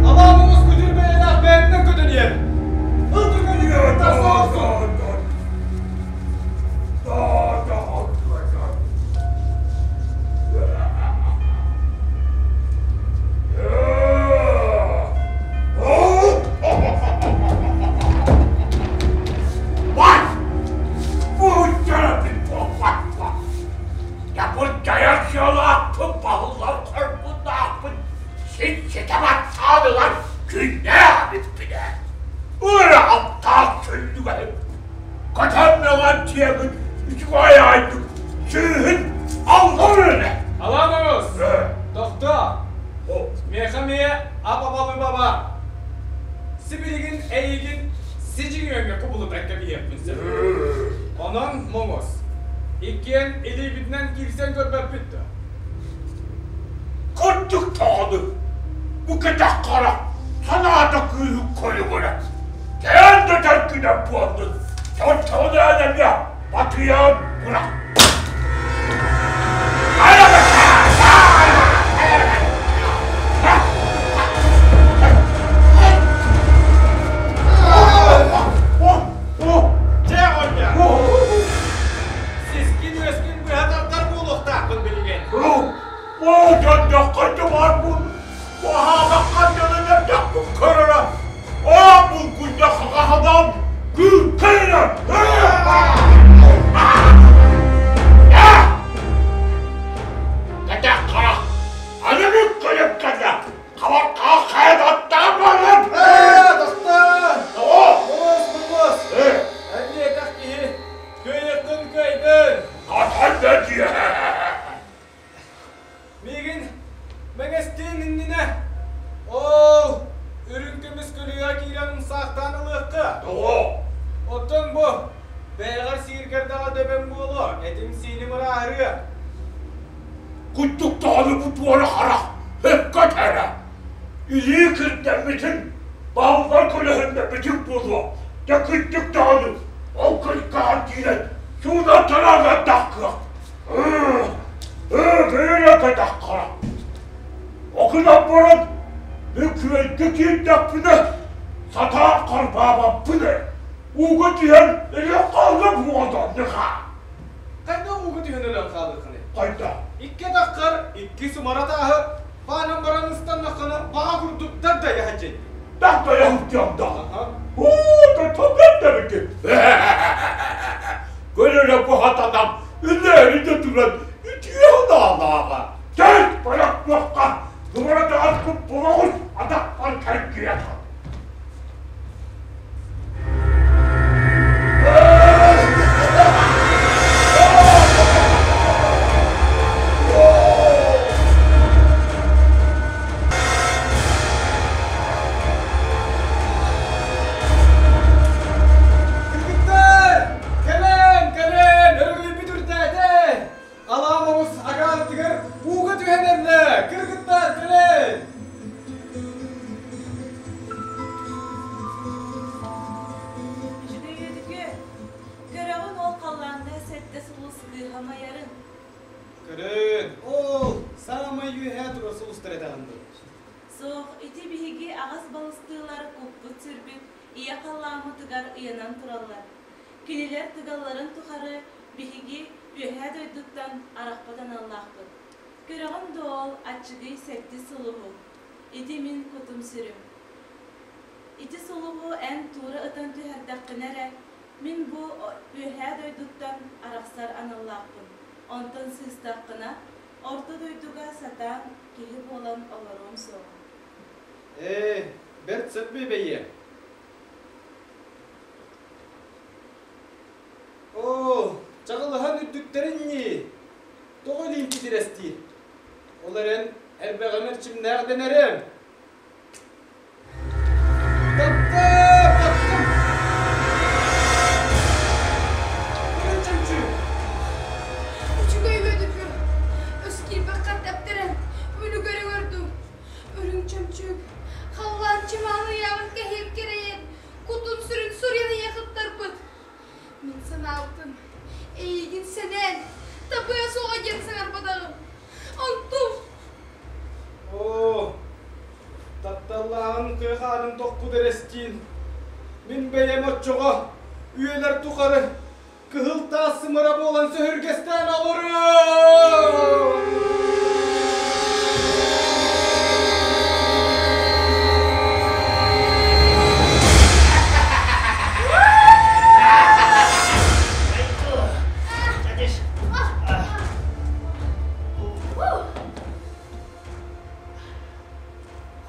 Алаа муҥус күтүр бэйэлээх бэйэтинэн көтөн иһэр! Ыл түргэнник кыргыттар саха охсун! Көтөн үчүгэй айдык сүүһүн аллар эрэ. Аламыз! Тохто! Миэхэ эмиэ ап-абалы баба. Сибилигин эйигин сидьиҥ кубулутан кэбиһиэхпин сөп. Онон моҥус. Иккиэн илиибитинэн киирсэн көрбөппүт да. Кырдьык даҕаны, бу кэтэх хара санаата кыыһы көрүгүрэ. Кээн да тэркинэ буоллун, чоччоҕун эмиэ батыйан бырах. Дьэ, Ольга! Сискин үөскүн быһа тардар буолуохтаахпын билигин. Оо, дьонноххо баар бул, уһаабакка дьонунардахпын көрөрө. Оо, булгуйда хаҕаһабам, күүккэйрэ! Кэтэх харах, аныгы көлөккөтө, хабархаа хайдаттаан баран! Ээ, тохтоо! Тоҕо? Муҥус, муҥус! Ээ! Эн диэтэх киһи, кыайыаххын кыайдын! Ханна дии? Миигин мэҥэстиэн иннинэ, ол үрүҥ көмүс көлүйэ киирэн умсаахтаан ылыахха. Тоҕо? Оттон бу бэйэҕэр сииргэр даҕа дөбөҥ буолуо, этим-сииним ырааһырыа. Куттук даҕаны бу туора харах сөпкө этэрэ. Илии кирдэммитин, бааллар көлөһүннэммитин буолуо. Дьэ кырдьык даҕаны ол кыркаҕар киирэн сууна-тараана таххыах. Ээ, бэйэ кэтэххэ. Окунан баран, мин күөлгэ киирдэхпинэ, сатаан харбаабаппын ээ. Ууга түһэн өлөн хаалла буолданныха. Хайдах ууга түһэн өлөн хаалыаххыный? Хайдах? Икки атаххар икки сумара тааһы баанан баран ыстаннаххына баҕа курдук дагдайа сылдьай. Дагдайа сылдьыам да. Уу, да Көлөрө бухатанан үллээри да туран үтүө санаалааҕа. Чэй, барахпыахха, туора таҕаспыт булаҕын атахпар кэргиэ. Кыргыттар! Кэлэн, кэлэн, өрөгөйбүт үрдээтэ! Алаам оҕус агаартыгар ууга түһэн эрлэ! Кыргыттар, кэлэн! Үчүгэй үөдүкүө, көрөҕүн ол халлааҥҥа сэттэ сулус кыыһамайарын. Көрөн, ол саамай үөһээ турар сулустар этэҕин дуу? Суох, ити биһиги аҕыс балыстыылар куппут-сүрбүт ийэ халлааммытыгар ыйанан тураллар. Кинилэр тыгалларын тухары биһиги Үөһээ дойдуттан арахпат аналлаахпыт. Көрөҕүн дуо ол аччыгый сэттис сулуһу? Ити мин кутум-сүрүм. Ити сулуһу эн туура ытан түһэрдэххинэ эрэ, мин бу Үөһээ дойдуттан арахсар аналлаахпын. Онтон сыыстаххына, Орто дойдуга сатаан киһи буолан олоруом суоҕа. Ээ, бэрт сөп бэйиэ. Оо, чаҕылыһан үрдүктэрин ньии! Тоҕо илиим титирэстиир? Ол эрэн эрбэҕим эрчимнээх дэнэрим. Таптым, таптым! Үрүҥ чөмчүүк! Үчүгэй үөдүкү, өс киирбэххэ тэптэрэн, үлүгэри көрдүм. Үрүҥ чөмчүүк, халлаан чымаан ыйааҕын кэһиэм кэрэйэн, кутун-сүрүн суруйан ыйахыттарбыт. Мин санаабытым, эйигин сэнээн, табыа суоҕа диэн саҥарбатаҕым. Онтум Оо, тапталлааҕын кыа хаанын тохпут эрэстиин, мин бэйэм оччоҕо үйэлэр тухары кыһыл таас сымара буолан сөһүргэстээн олоруом!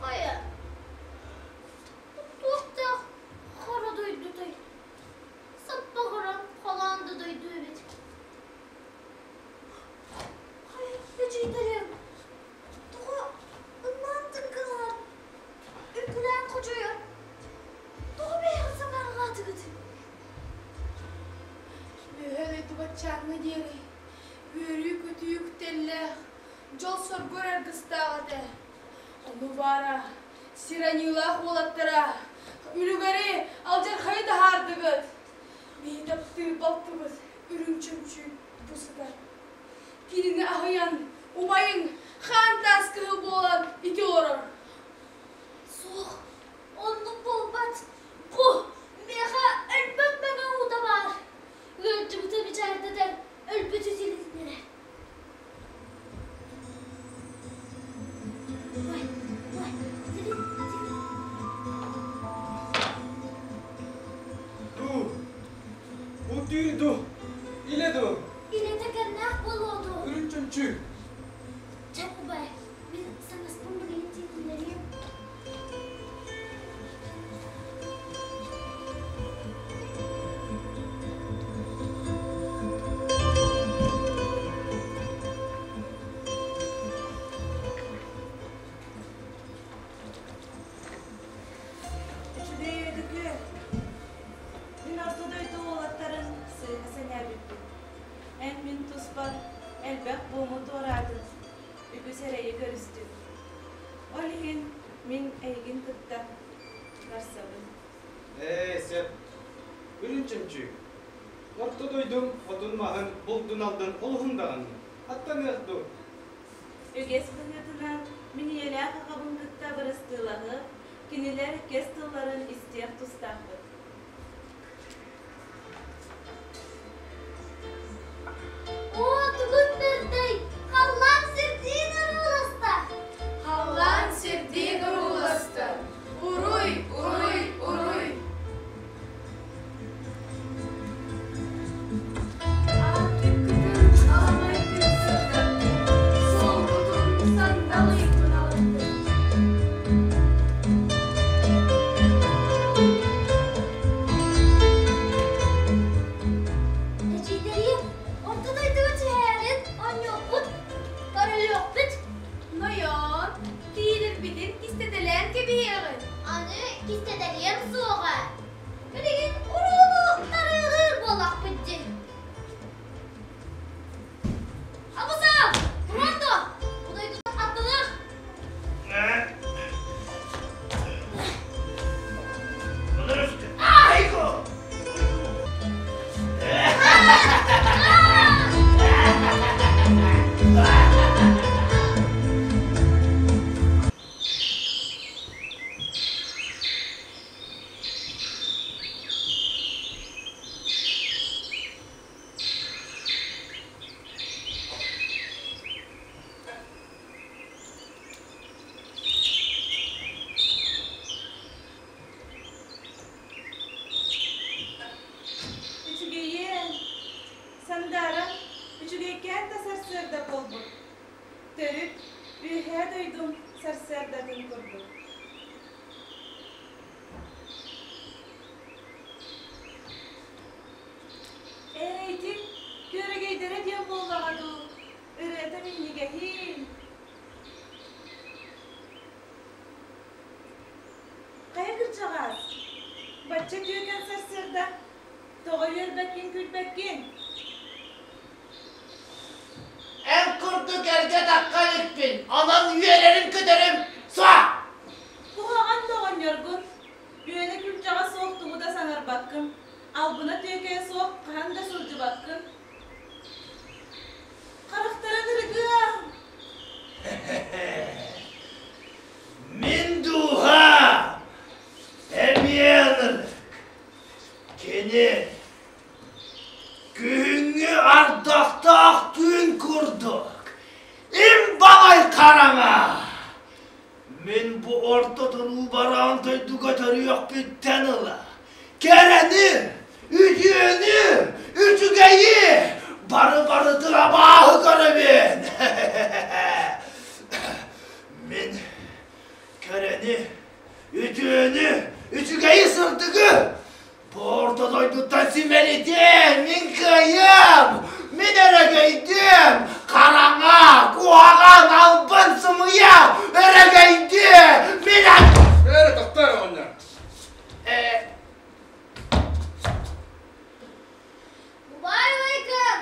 Хайа, туохтаах хара дойдутай? Саппаҕыран халаан да дойду эбит. Хайа, эдьиийдэрим, тоҕо ымаан тыҥкылаан, үҥкүлээн хочойор? Тоҕо бэйэҕит санаарҕаатыгыт? Үөһэ дойду баччааҥҥа диэри үөрүү-көтүү үктэллээх, дьол-соргу эрэ аргыстаах этэ. Ону баара, сир аньыылаах уолаттара, үлүгэри, алдьархайы таһаардыгыт. Биһи таптыыр балтыбыт үрүҥ чөмчүүк бу сытар. Кинини аһыйан, убайыҥ хаан таас кыһыл буолан ити олорор. Суох, оннук буолбат. Бу миэхэ өлбөт мэҥэ уута баар. Ыалдьыбыты бичээрдэтэр, өлбүтү тилиннэрэр. Ой, ой, тилин, тилин. Ду, бу түүл ду, илэ ду. Илэтэ кэмнээх буолуо дуо? Үрүн чөмчүү. Чэ, убай, мин саҥаспын билигин тиһиннэриэм. Элбэх буому туораатын, үгүс эрэйи көрүстүм. Ол иһин мин эйигин кытта барсабын. Ээ, сөп. Үрүн чөмчүүк. Орто дойдум отун-маһын, булдун-алдын олуһун даҕаны. Аттаныах дуу? Үгэс быһыытынан мин ийэлээх аҕабын кытта бырастыылаһыах, кинилэр кэс тылларын истиэх тустаахпыт. Оо, тугун бэрдэй! Халлаан сирдиин урууласта! Халлаан сирдиин урууласта! Уруй, уруй, уруй! Аартыккытын аламай күн сырдаттын, суолгутун сандал ыйгын алыттын. Эдьиийдэриэм, орто дойдуга түһээрин оонньуохпут, көрүлүөхпүт. Нойоон, киирэрбитин кистэтэлээн кэбиһиэҕин. Аны кистэтэлиэм суоҕа. Билигин урууну тарыылыыр буоллахпыт дии. Абысаал, туран дуо? Бу дойдуттан аттаныах. Үчүгэйиэн, Сандаара, үчүгэйкээн да сарсыарда буолбут. Төрүт, үөһээ дойдум сарсыардатын курдук. Эрэйдик, күөрэгэйдэрэ диэн буоллаҕа дуу, ырыата минньигэһиин. Хайа кырдьаҕаас, бачча түөкэн сарсыарда тоҕо үөрбэккин-күлбэккин? Эн курдук эргэ тахха иликпин, онон үөрэрим-көтөрүм суох! Куһаҕан да оҕонньоргун, үөнэ күлчэҕэ суох тугу да саҥарбаккын, албына түөкэйэ суох хаһан да сылдьыбаккын. Харахтарын ырыгыа! Мин дууһам эмиэ ынырык. Кини күһүҥҥү ардахтаах түүн курдук им балай хараҥа. Мин бу орто туруу бараан дойдуга төрүөхпүттэн ыла кэрэни, үтүөнү, үчүгэйи бары-барытын абааһы көрөбүн. Мин кэрэни, үтүөнү, үчүгэйи сырдыгы бу орто дойдуттан симэлитиэм, мин кыайыам, мин өрөгөйдүөм, хараҥа, куһаҕан, албын, сымыйа, өрөгөйдүө, мин Эрэ тохтоо эрэ оҕонньор. Убай Уйгун,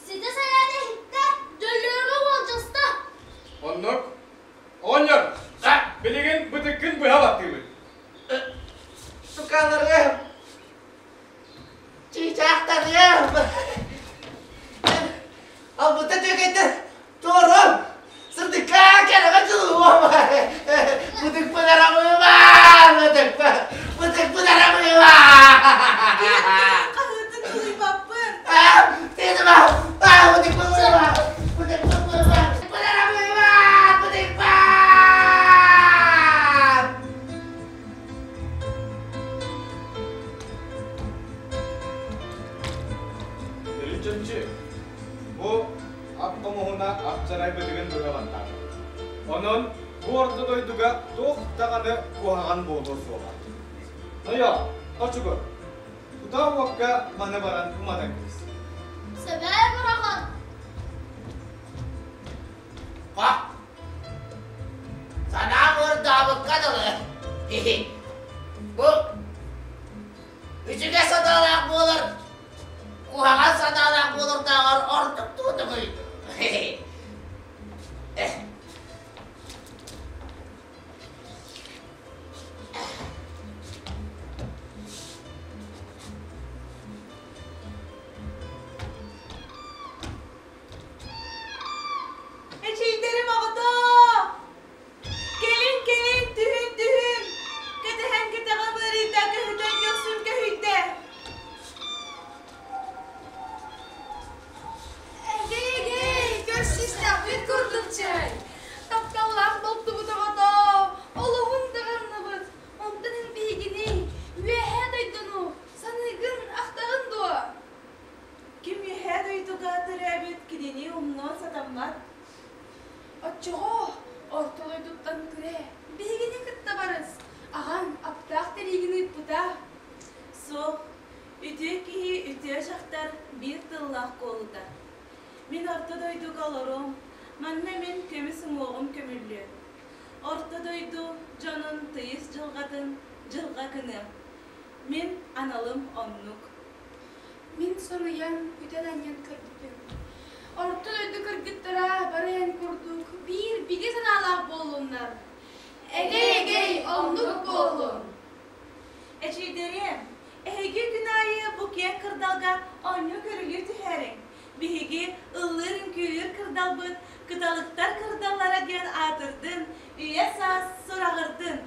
ситэ сайаан иһиттэ, дөлүөргэ уолдьаста. Оннук. Оҕонньор, билигин бытыккын быһа баттыыбыт. Тукаларым, чыычаахтарым, албыта түөкэйтэр туорум, сырдыкка кэрэҕэ дьулуһуом. Бытыкпын арамыыбан, бытыкпын, бытыкпын арамыыбан. Хаһыытын тулуйбаппын. Тыыныма, бытыкпын быыба, бытыкпын быыба, бытыкпын арамыыбан, бытыкпын. Төрүт бу ап хомуһуна ап-чарай бытыгын быһа Онон бу орто дойдуга туох даҕаны куһаҕан буолуо суоҕа. Нойоо, очугур, тутаа уокка маны баран уматан кэбис. Сөбөө быраҕын. Хах! Санаам уордаабыкка дылы. Бу үчүгэй санаалаах буолар, куһаҕан санаалаах буолардааҕар ордук туутугуй. дойдуга төрөөбүт кинини умнуон сатаммат. Оччоҕо орто дойдуттан күрэ, биһигини кытта барыс, аҕаҥ аптаах тэриигин ыыппыта. Суох, үтүө киһи үтүө дьахтар биир тыллаах куолута. Мин орто дойдуга олоруом, манна мин көмүс уҥуоҕум көмүллүө. Орто дойду дьонун тыйыс дьылҕатын дьылҕа гыныам. Мин аналым оннук. Мин соруйан, үтэн-анньан көрбүтүм. Орто дойду кыргыттара бары эн курдук биир бигэ санаалаах буоллуннар. Эгэй-эгэй, оннук буоллун! Эчийдэриэм, эһиги күн аайы бу киэҥ кырдалга оонньуу-көрүлүү түһээриҥ. Биһиги ыллыыр-үҥкүүлүүр кырдалбыт кыталыктар кырдаллара диэн аатырдын, үйэ-саас сураҕырдын.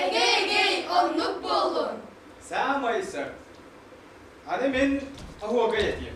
Эгэй-эгэй, оннук буоллун! Саамай сөп. Аны мин оһуокай этиэм.